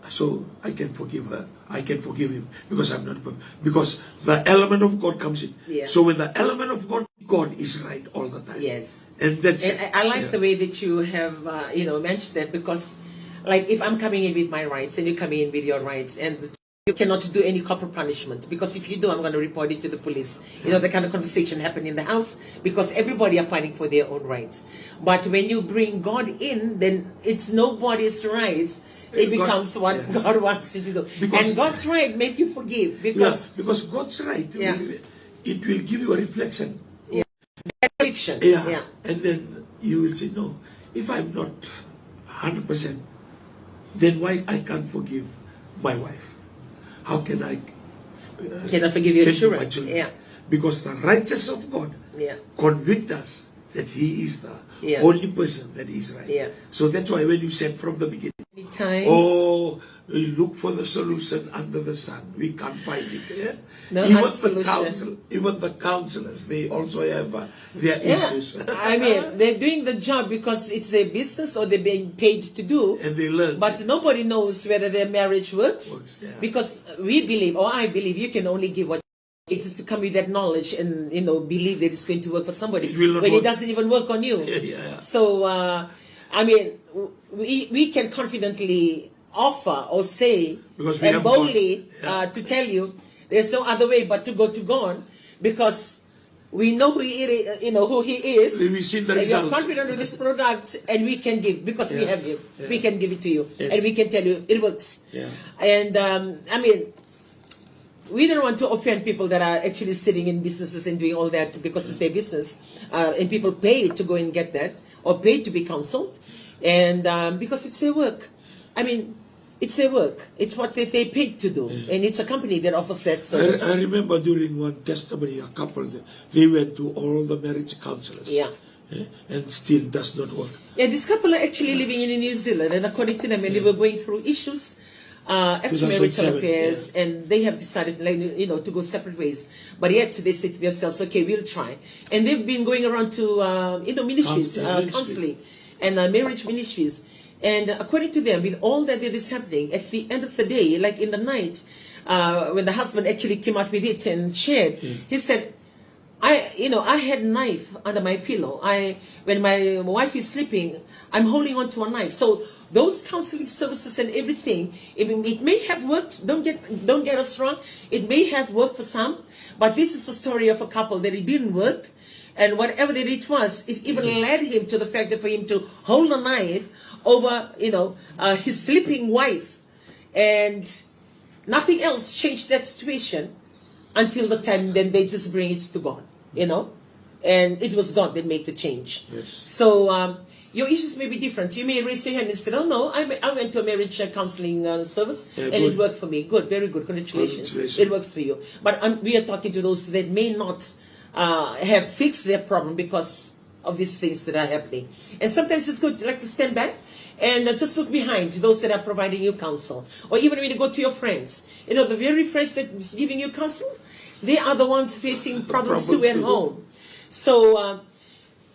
so I can forgive her. I can forgive him because I'm not per- because the element of God comes in. Yeah. So when the element of God, God is right all the time. Yes. And that's And I, I like yeah. the way that you have, uh, you know, mentioned that because, like, if I'm coming in with my rights and you're coming in with your rights, and you cannot do any corporal punishment, because if you do, I'm going to report it to the police. You know, the kind of conversation happened in the house because everybody are fighting for their own rights. But when you bring God in, then it's nobody's rights. It God- becomes what yeah. God wants you to do. Because- And God's right make you forgive Yeah, because because God's right, Yeah. will, it will give you a reflection. conviction. Yeah. Yeah. And then you will say, no, if I'm not hundred percent, then why I can't forgive my wife? How can I uh, Can I forgive your can children? my children? Yeah. Because the righteousness of God Yeah. convict us that he is the Yeah. only person that is right. Yeah. So that's why when you said from the beginning, Many times. oh, we look for the solution under the sun. We can't find it. Yeah? No even other the solution. council, even the councillors, they also have uh, their Yeah. issues. I mean, they're doing the job because it's their business or they're being paid to do. And they learn. But nobody knows whether their marriage works. Works, yeah. Because we believe, or I believe, you can only give what it is to come with that knowledge and, you know, believe that it's going to work for somebody It will not when work. It doesn't even work on you. Yeah, yeah, yeah. So, uh, I mean, w- we we can confidently offer or say Because we and have boldly God. Yeah. Uh, to tell you, there's no other way but to go to God because we know who he is, you know who he is. We- we see the And we are result. Confident with this product, and we can give because we Yeah. Have him. Yeah. We can give it to you, Yes. And we can tell you it works. Yeah. And um, I mean, we don't want to offend people that are actually sitting in businesses and doing all that because it's their business, uh, and people pay to go and get that or pay to be counseled. And um, because it's their work. I mean, it's their work. It's what they, they paid to do. And it's a company that offers that I, service. I remember during one testimony, a couple, they, they went to all the marriage counselors. Yeah. Eh, and still does not work. Yeah, this couple are actually living in New Zealand, and according to them, when they were going through issues, uh, extramarital two thousand seven, affairs, and they have decided, like, you know, to go separate ways. But yet they say to themselves, "Okay, we'll try." And they've been going around to, uh, you know, ministries, Counseling, uh, ministry. Counseling, and uh, marriage ministries. And according to them, with all that is happening, at the end of the day, like in the night, uh, when the husband actually came out with it and shared, he said, I, you know, I had knife under my pillow. I, when my wife is sleeping, I'm holding on to a knife. So those counseling services and everything, it, it may have worked. Don't get, don't get us wrong. It may have worked for some, but this is a story of a couple that it didn't work, and whatever that it was, it even led him to the fact that for him to hold a knife over, you know, uh, his sleeping wife, and nothing else changed that situation until the time then they just bring it to God, you know, and it was God that made the change. Yes. So um, your issues may be different. You may raise your hand and say, "Oh no, I, I went to a marriage uh, counseling uh, service Yeah, and good. It worked for me." Good, very good. Congratulations. Congratulations. It works for you. But um, we are talking to those that may not uh, have fixed their problem because of these things that are happening. And sometimes it's good, like, to stand back and uh, just look behind those that are providing you counsel. Or even when you go to your friends, you know, the very friends that is giving you counsel, they are the ones facing problems Problem too at too. Home. So uh,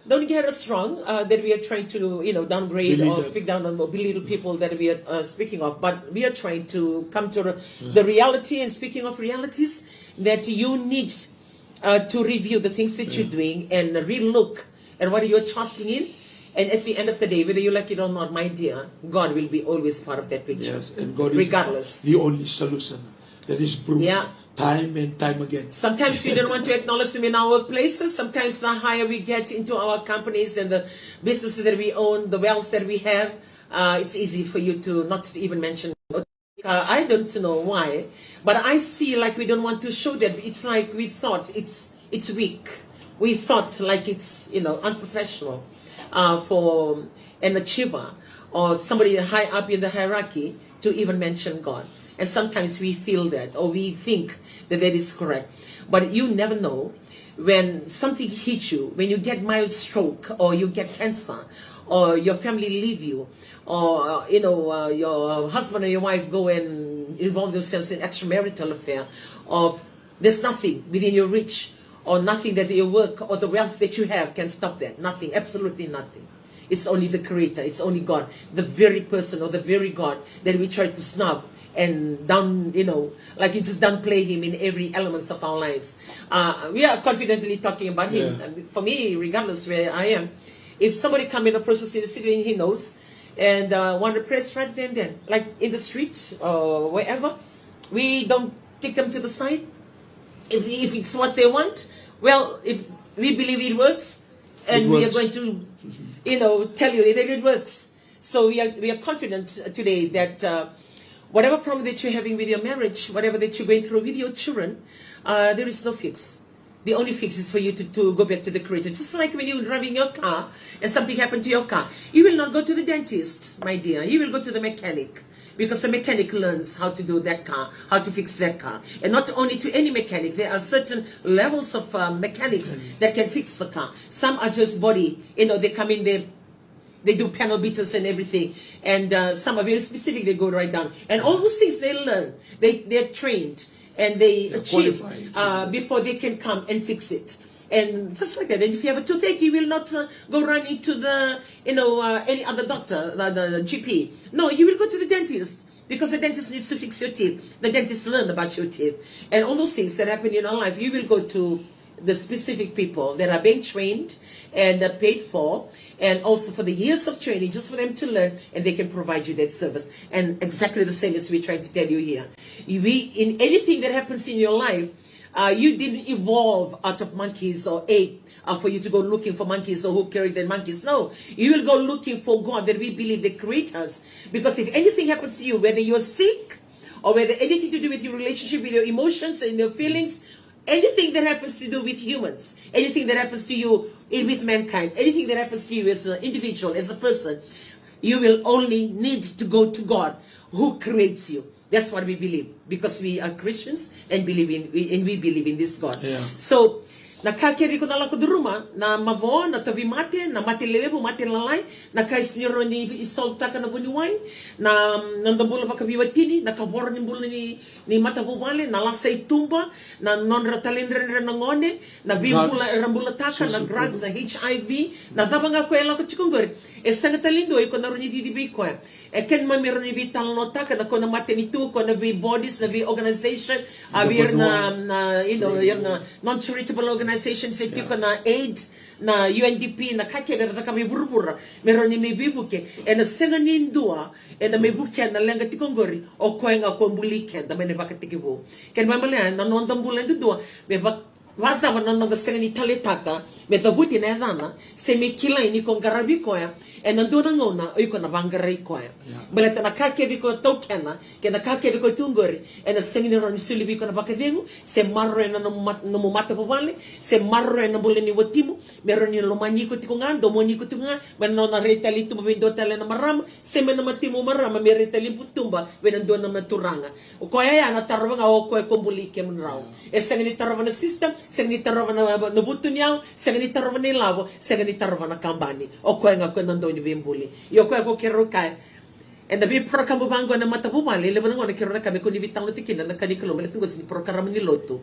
don't get us wrong uh, that we are trying to, you know, downgrade or Belittle. Speak down on or belittle people that we are uh, speaking of, but we are trying to come to the, the reality. And speaking of realities, that you need uh, to review the things that you're doing and relook at what you're trusting in. And at the end of the day, whether you like it or not, my dear, God will be always part of that picture. Yes, and God is Regardless. The only solution that is proven Yeah. Time and time again. Sometimes we don't want to acknowledge them in our workplaces. Sometimes the higher we get into our companies and the businesses that we own, the wealth that we have, uh, it's easy for you to not to even mention. Uh, I don't know why, but I see like we don't want to show that. It's like we thought it's it's weak. We thought like it's, you know, unprofessional uh, for an achiever or somebody high up in the hierarchy to even mention God. And sometimes we feel that, or we think that that is correct. But you never know when something hits you, when you get mild stroke, or you get cancer, or your family leave you, or uh, you know uh, your husband or your wife go and involve themselves in extramarital affair, or there's nothing within your reach, or nothing that your work or the wealth that you have can stop that. Nothing, absolutely nothing. It's only the Creator, it's only God, the very person or the very God that we try to snub and down, you know, like you just downplay him in every elements of our lives. Uh, we are confidently talking about him. Yeah. And for me, regardless where I am, if somebody come and approaches in the city and he knows, and uh, want to press right then, then, like in the street or wherever, we don't take them to the side. If, if it's what they want, well, if we believe it works, and It we are works. Going to, you know, tell you that it works. So we are, we are confident today that uh, whatever problem that you're having with your marriage, whatever that you're going through with your children, uh, there is no fix. The only fix is for you to, to go back to the Creator. Just like when you're driving your car and something happened to your car, you will not go to the dentist, my dear. You will go to the mechanic, because the mechanic learns how to do that car, how to fix that car. And not only to any mechanic, there are certain levels of uh, mechanics that can fix the car. Some are just body, you know, they come in, they they do panel beaters and everything. And uh, some are very specific, they go right down. And all those things they learn, they, they're trained and they They're achieve qualified. Uh, before they can come and fix it. And just like that. And if you have a toothache, you will not uh, go running to the, you know, uh, any other doctor, the, the G P. No, you will go to the dentist. Because the dentist needs to fix your teeth. The dentist learn about your teeth. And all those things that happen in our life, you will go to the specific people that are being trained and uh, paid for, and also for the years of training, just for them to learn, and they can provide you that service. And exactly the same as we're trying to tell you here. We, in anything that happens in your life, uh, you didn't evolve out of monkeys or ape uh, for you to go looking for monkeys or who carried the monkeys. No, you will go looking for God that we believe that creates us. Because if anything happens to you, whether you're sick or whether anything to do with your relationship, with your emotions and your feelings, anything that happens to do with humans, anything that happens to you in, with mankind, anything that happens to you as an individual, as a person, You will only need to go to God who creates you. That's what we believe because we are Christians and believe in we, and we believe in this God. Yeah. So na ka kece iko na lako curuma, na mavoa, na tauvimate, na mate lelevu, mate lalai, na ka e sega ni rawa ni solve-taka na vuniwai, na noda bula vakaveiwatini, na kavoro ni bula ni, ni matavuvale, na lasa i tuba, na nodra talaidredre na gone, na veibula era bulataka, na drugs, na H I V, na cava ga ko e lako tiko qori. E sega tale ni dua iko na rawa ni cici vei koya. E keimami rawa ni veitalanoataka na ko na matanitu, ko na vei bodies, na vei organization, a vei ira na, na, you know, ira na non-charitable organizations e tiko na aid, na U N D P, na ka kece era cakava e vuravura me rawa ni mai veivuke. Ena sega ni dua ena mai vukea na leqa tiko qori, o koya ga ko buli keda mai na ivakatekivu. Keimami malea na noda bula e dua me va Vakacava na noda sega ni taleitaka me cavuti na yacana se me kilai ni ko qaravi koya ena dua na gauna o iko na vaqarai koya. Baleta na ka kece ko taukena kei na ka kece ko tu qori ena sega ni rawa ni soli vei iko na vakacegu se maroroya na nomu mat-, nomu matavuvale se maroroya na bula ni watimu me rawa ni lomani iko tiko ga, domoni iko tiko ga, me na nona rai tale i tuba vei dua tale na marama se me na matimu marama me rai tale i tuba vei na dua na turaga. O koya ya na tarova ga o koya ko buli kemudrau. E sega ni tarova na system, sega ni tarova na, na vutuniyau, sega ni tarova na ilavo, sega ni tarova na kabani. O koya ga ko na dau ni veibuli. Io koya ko keirau kaya. Eda veiporokaramu vaqo na matavuvale, e levu na gauna keirau na kaya me ko ni veitalanoataki kina na ka ni Kalou, baleta qo sega ni porokaramu ni lotu.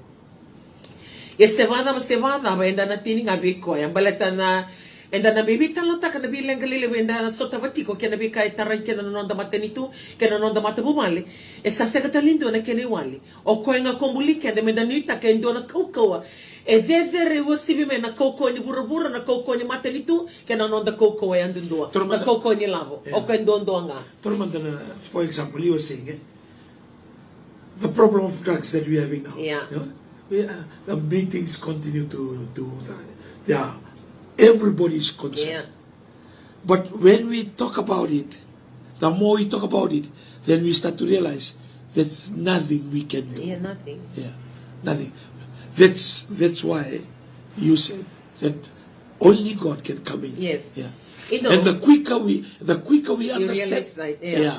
Ia se vakacava, se vakacava, eda na tini ga vei koya. Baleta na, eda na mai veitalanoataka na veileqa lelevu eda na sotava tiko kei na veika e tarai kina na noda matanitu kei na noda matavuvale. E sa sega tale ni dua na kena iwali. O koya ga ko buli keda meda nuitaka e dua na kaukauwa e cecere uasivi mai na kaukauwa ni vuravura, na kaukauwa ni matanitu kei na noda kaukauwa yadudua, na kaukauwa ni lavo. O koya duadua ga. Toro mada na, for example, you were saying, eh? The problem of drugs that we are having now. Yeah. You know, we, uh, the beatings continue to, to the, they are, everybody is concerned. Yeah. But when we talk about it, the more we talk about it, then we start to realize there's nothing we can do. Yeah, nothing. Yeah, nothing. That's, that's why you said that only God can come in. Yes. Yeah. You know, and the quicker we, the quicker we you understand, realize that, yeah. Yeah,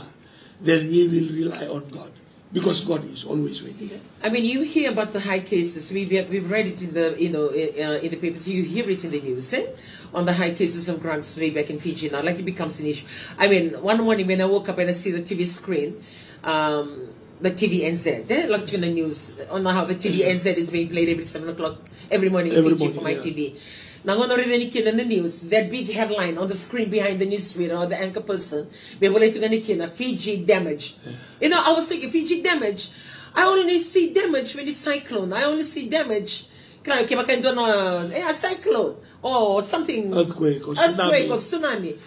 then we will rely on God. Because God is always waiting. I mean, you hear about the high cases. We've, we've read it in the, you know, uh, in the papers. You hear it in the news, eh? On the high cases of drugs way back in Fiji now. Like, it becomes an issue. I mean, one morning when I woke up and I see the T V screen, um, the T V N Z, eh? Like, in the news, on how the T V N Z is being played every seven o'clock every morning in Fiji for my T V. Na gauna o raica ni kina na news, that big headline on the screen behind the news reader or the anchor person, me volai tu ga ni kina, Fiji damage. Yeah. You know, I was thinking, Fiji damage? I only see damage when it's cyclone. I only see damage. Kila, kevaka e dua na, eh, a cyclone or something. Earthquake or tsunami.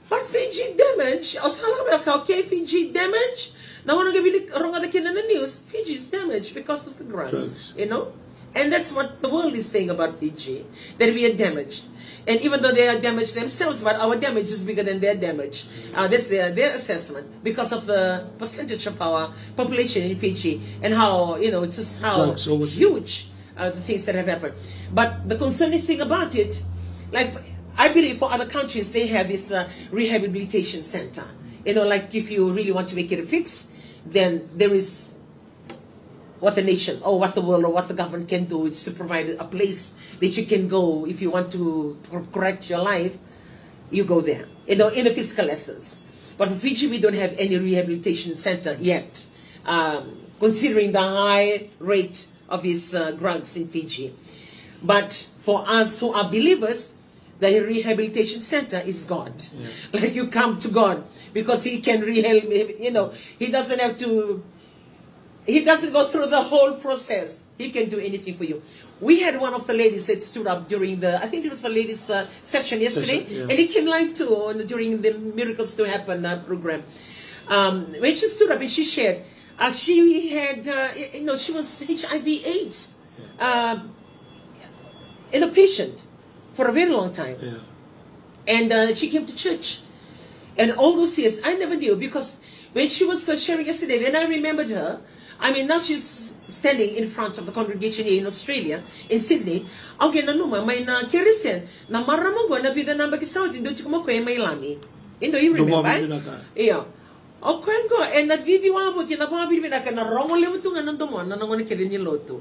But Fiji damage, o sa lako vaka, okay, Fiji damage. Na gauna qai vili rogoca kina na news, Fiji is damaged because of the drugs, you know? And that's what the world is saying about Fiji, that we are damaged. And even though they are damaged themselves, but our damage is bigger than their damage. Uh, that's their, their assessment because of the percentage of our population in Fiji and how, you know, just how huge uh, the things that have happened. But the concerning thing about it, like, I believe for other countries, they have this uh, rehabilitation center. You know, like, if you really want to make it a fix, then there is what the nation or what the world or what the government can do is to provide a place that you can go if you want to cor-, correct your life. You go there, you know, in a physical essence. But for Fiji, we don't have any rehabilitation center yet, um, considering the high rate of these uh, drugs in Fiji. But for us who are believers, the rehabilitation center is God. Yeah. Like, you come to God because He can rehab, you know, He doesn't have to, He doesn't go through the whole process. He can do anything for you. We had one of the ladies that stood up during the, I think it was the ladies' uh, session yesterday, and it came live too on, during the Miracles to Happen uh, program. Um, when she stood up and she shared, uh, she had, uh, y-, you know, she was H I V AIDS uh, in a patient for a very long time. Yeah. And uh, she came to church. And all those years, I never knew because when she was uh, sharing yesterday, then I remembered her. I mean, now she's standing in front of the congregation here in Australia, in Sydney. Okay, nanuma, mai na Christian, na marama qo na vica na yabaki sa oti, dou tiko mai o koya mai Lami. Io, you remember, eh? Io. O koya qo, ena cici wavoki, na vakavinavinaka, ena rogo levu tu ga na domona na gone kece ni lotu.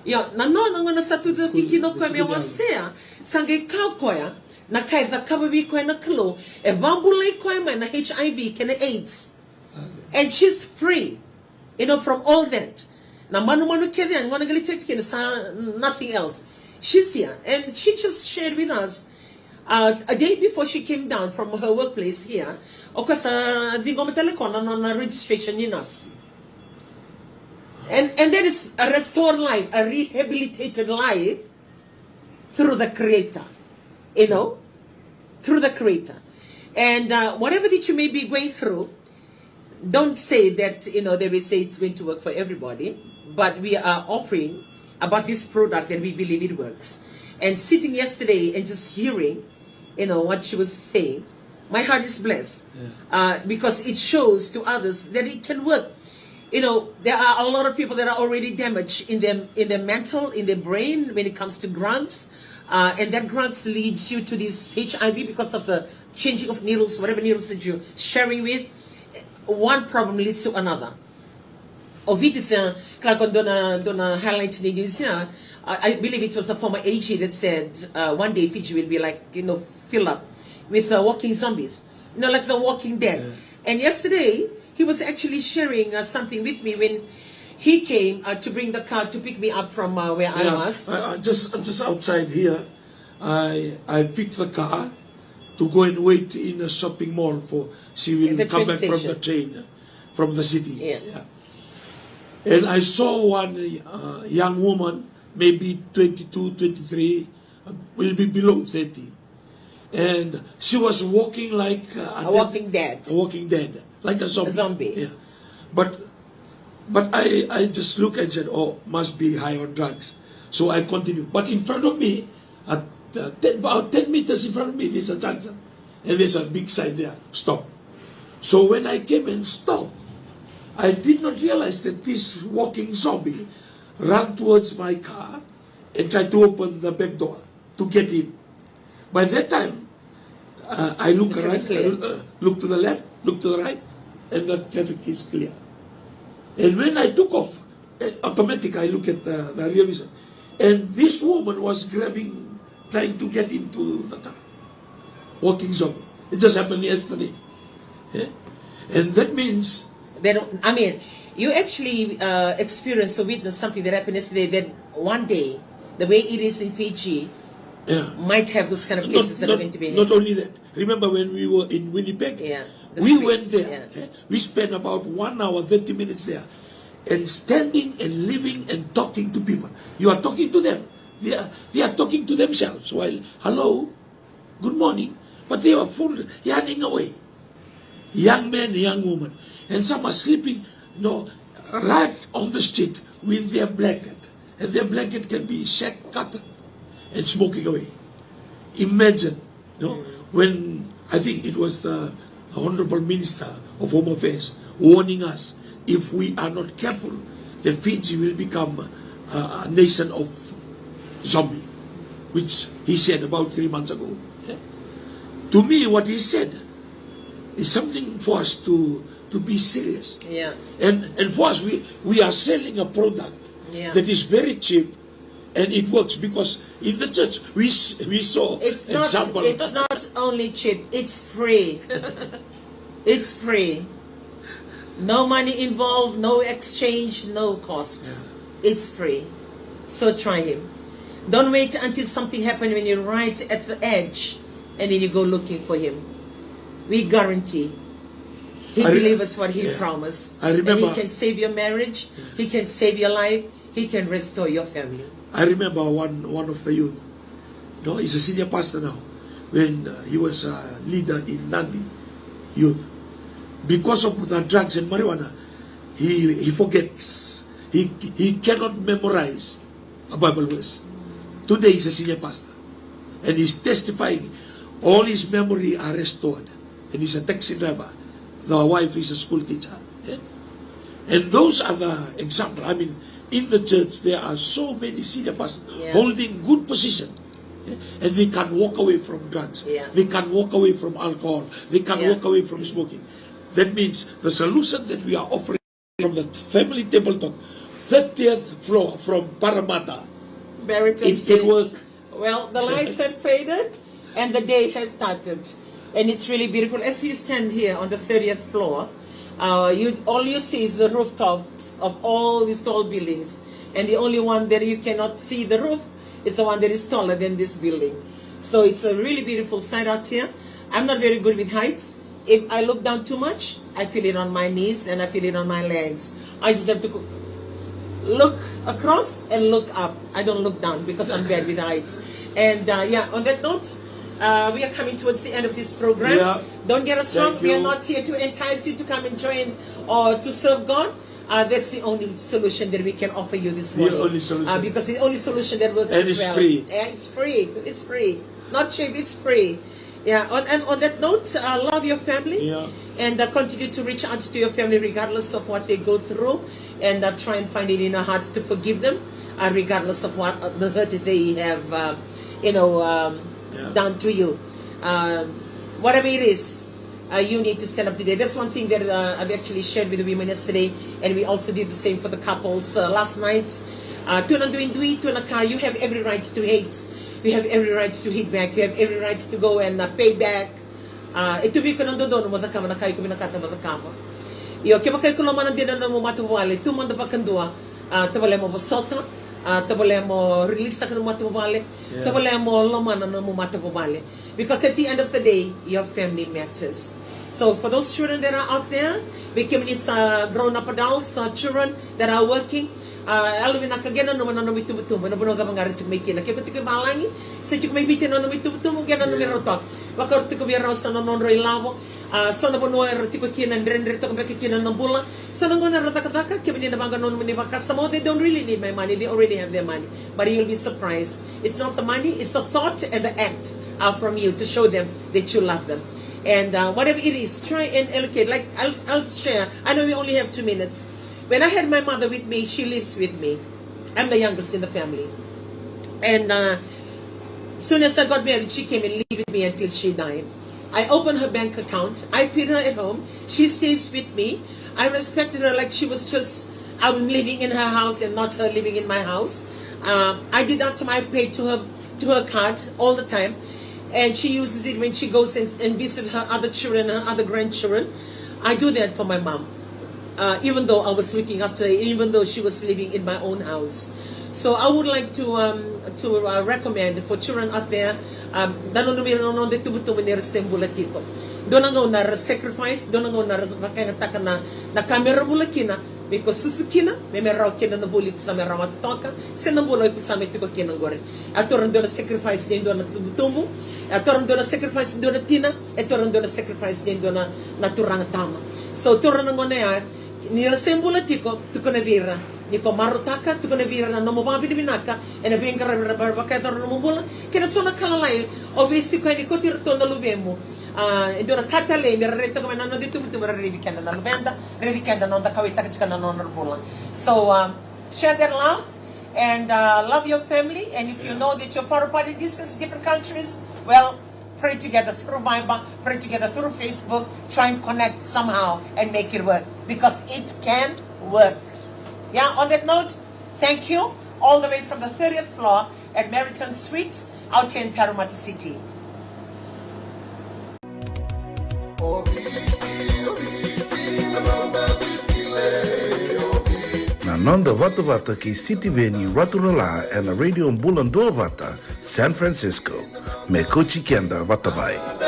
Io, na nona gauna sa tucake kina o koya me wasea, sa qai kaya o koya, na ka e cakava vei koya na Kalou, e vakabulai koya mai na H I V kei na AIDS. And she's free, you know, from all that. Na manumanu kece, gona qai lai check kina sa nothing else. She's here, and she just shared with us, uh, a day before she came down from her workplace here, o koya sa ciqoma tale o koya na, na, na registration ni nurse. And, and that is a restored life, a rehabilitated life through the Creator, you know, through the Creator. And, uh, whatever that you may be going through, don't say that, you know, they will say it's going to work for everybody, but we are offering about this product that we believe it works. And sitting yesterday and just hearing, you know, what she was saying, my heart is blessed, uh, because it shows to others that it can work. You know, there are a lot of people that are already damaged in their, in their mental, in their brain when it comes to drugs. Uh, and that drugs leads you to this H I V because of the changing of needles, whatever needles that you're sharing with. One problem leads to another. O Viti sa, kila ko dua na, dua na highlight ni news ya, I, I believe it was a former A G that said, uh, one day Fiji will be like, you know, fill up with, uh, walking zombies. You know, like The Walking Dead. And yesterday, he was actually sharing, uh, something with me when he came, uh, to bring the car to pick me up from, uh, where I was. I, I just, I'm just outside here. I, I picked the car to go and wait in a shopping mall for she will come back from the train, from the city. Yeah. And I saw one, uh, young woman, maybe twenty-two, twenty-three, uh, will be below thirty. And she was walking like, uh, a walking dead. A walking dead, like a zombie. A zombie. Yeah. But, but I, I just look and said, "Oh, must be high on drugs." So I continue. But in front of me, at, uh, ten, about ten meters in front of me, there's a junction. And there's a big sign there, "Stop." So when I came and stopped, I did not realize that this walking zombie ran towards my car and tried to open the back door to get in. By that time, uh, I look around, I look, uh, look to the left, look to the right, and the traffic is clear. And when I took off, eh, automatic, I look at the, the rear vision. And this woman was grabbing, trying to get into the car. Walking zombie. It just happened yesterday. Eh? And that means they don't, I mean, you actually, uh, experience or witness something that happened yesterday, that one day, the way it is in Fiji, might have those kind of cases that are going to be. Not only that. Remember when we were in Winnipeg? Yeah, we went there, eh? We spent about one hour, thirty minutes there. And standing and living and talking to people. You are talking to them. They are, they are talking to themselves while, "Hello, good morning." But they are full, running away. Young men, young women. And some are sleeping, you know, right on the street with their blanket. And their blanket can be shag curtain and smoking away. Imagine, you know, when I think it was the Honorable Minister of Home Affairs warning us, if we are not careful, then Fiji will become a, a nation of zombie, which he said about three months ago. Yeah? To me, what he said is something for us to, to be serious. Yeah. And, and for us, we, we are selling a product that is very cheap, and it works because in the church we s- we saw it's not, example. It's not only cheap, it's free. It's free. No money involved, no exchange, no cost. Yeah. It's free. So try him. Don't wait until something happened when you're right at the edge and then you go looking for him. We guarantee he delivers what he promised. I remember. And he can save your marriage, he can save your life, he can restore your family. I remember one, one of the youth. No, he's a senior pastor now. When, uh, he was a leader in Nadi youth, because of the drugs and marijuana, he, he forgets. He, he cannot memorize a Bible verse. Today he's a senior pastor. And he's testifying. All his memory are restored. And he's a taxi driver. The wife is a school teacher. Eh? And those are the example. I mean, in the church, there are so many senior pastors holding good position. And they can't walk away from drugs. Yeah. They can't walk away from alcohol. They can't, yeah, walk away from smoking. That means the solution that we are offering from the family table talk, thirtieth floor from Parramatta. It can work. Well, the lights have faded and the day has started. And it's really beautiful. As you stand here on the thirtieth floor, uh, you, all you see is the rooftops of all these tall buildings. And the only one that you cannot see the roof is the one that is taller than this building. So it's a really beautiful sight out here. I'm not very good with heights. If I look down too much, I feel it on my knees and I feel it on my legs. I just have to go, look across and look up. I don't look down because I'm bad with heights. And, uh, yeah, on that note, uh, we are coming towards the end of this program. Yeah. Don't get us wrong. We are not here to entice you to come and join or to serve God. Uh, that's the only solution that we can offer you this morning. The only solution. Uh, because the only solution that works as well. And it's free. Yeah, it's free. It's free. Not cheap, it's free. Yeah, on, and on that note, uh, love your family. Yeah. And, uh, continue to reach out to your family regardless of what they go through. And, uh, try and find it in your heart to forgive them, uh, regardless of what, uh, the hurt that they have, uh, you know, um, done to you. Um, whatever it is, uh, you need to stand up today. That's one thing that, uh, I've actually shared with the women yesterday, and we also did the same for the couples, uh, last night. Uh, tu na duidui, tu na ka, you have every right to hate. You have every right to hit back. You have every right to go and, uh, pay back. Uh, e tu vei iko na dodonu mo cakava na ka iko vinakata mo cakava. Io, kevaka iko lomana dina na nomu matavuvale, tu mada vakadua. Uh, tavale mo vosota, uh, tavale mo release taka na matavuvale, tavale mo lomana na nomu matavuvale. Because at the end of the day, your family matters. So for those children that are out there, vei kemuni sa grown up adults, uh, children that are working, uh, yalovinaka qai nanuma na nomu itubutubu ena vanua cava ga era tiko mai kina. Ke ko tiko i valagi, se tiko mai Viti na nomu itubutubu, qai nanumi rau toka. Vaka era tiko vei rau sa na nodrau ilavo, uh, so na vanua era tiko kina, dredre toka beka kina na bula. So na gauna era cakacaka, kemuni na vaqa nomuni vakasama, they don't really need my money, they already have their money. But you'll be surprised. It's not the money, it's the thought and the act, uh, from you to show them that you love them. And, uh, whatever it is, try and allocate. Like, I'll, I'll share. I know we only have two minutes. When I had my mother with me, she lives with me. I'm the youngest in the family. And, uh, soon as I got married, she came and lived with me until she died. I opened her bank account. I feed her at home. She stays with me. I respected her like she was just, I'm living in her house and not her living in my house. Um, I deduct my pay to her, to her card all the time. And she uses it when she goes and, and visits her other children, her other grandchildren. I do that for my mom. Uh, even though I was looking after her, even though she was living in my own house. So I would like to, um, to, uh, recommend for children out there, um, da nanumi ira na noda itubutubu ni ra se bula tiko. Dua na gauna ra sacrifice, dua na gauna ra vakayagataka na, na ka me ra bula kina, me ko susu kina, me me rawa kina na vuli ko sa me rawata toka, se na bula ko sa me tiko kina qori. E taura dua na sacrifice ni dua na tubutubu, e taura dua na sacrifice ni dua na tina, e taura dua na sacrifice ni dua na, na turaga tama. So taura na gauna ya, ni ra se bula tiko, tukuna vei ira ni ko marautaka, tukuna vei ira na nomu vakavinavinaka ena veiqaravi ra vakayacora na nomu bula, kei na so na ka lalai o veisiko yani, kauti iratou na luvemu. Ah, e dua na ka talei me ra rai toka mai na noda itubutubu, ra raici keda na luveda, raici keda na noda kauwaitaka tiko na nodra bula. So, um, share that love and, uh, love your family. And if you know that you're far apart in distance, different countries, well, pray together through Viber, pray together through Facebook, try and connect somehow and make it work, because it can work. Yeah, on that note, thank you. All the way from the thirtieth floor at Meriton Suite out here in Parramatta City. Na noda vatavata kei Sitiveni Raturala ena Radio Bula Duavata, San Francisco. Me kauti keda vata mai.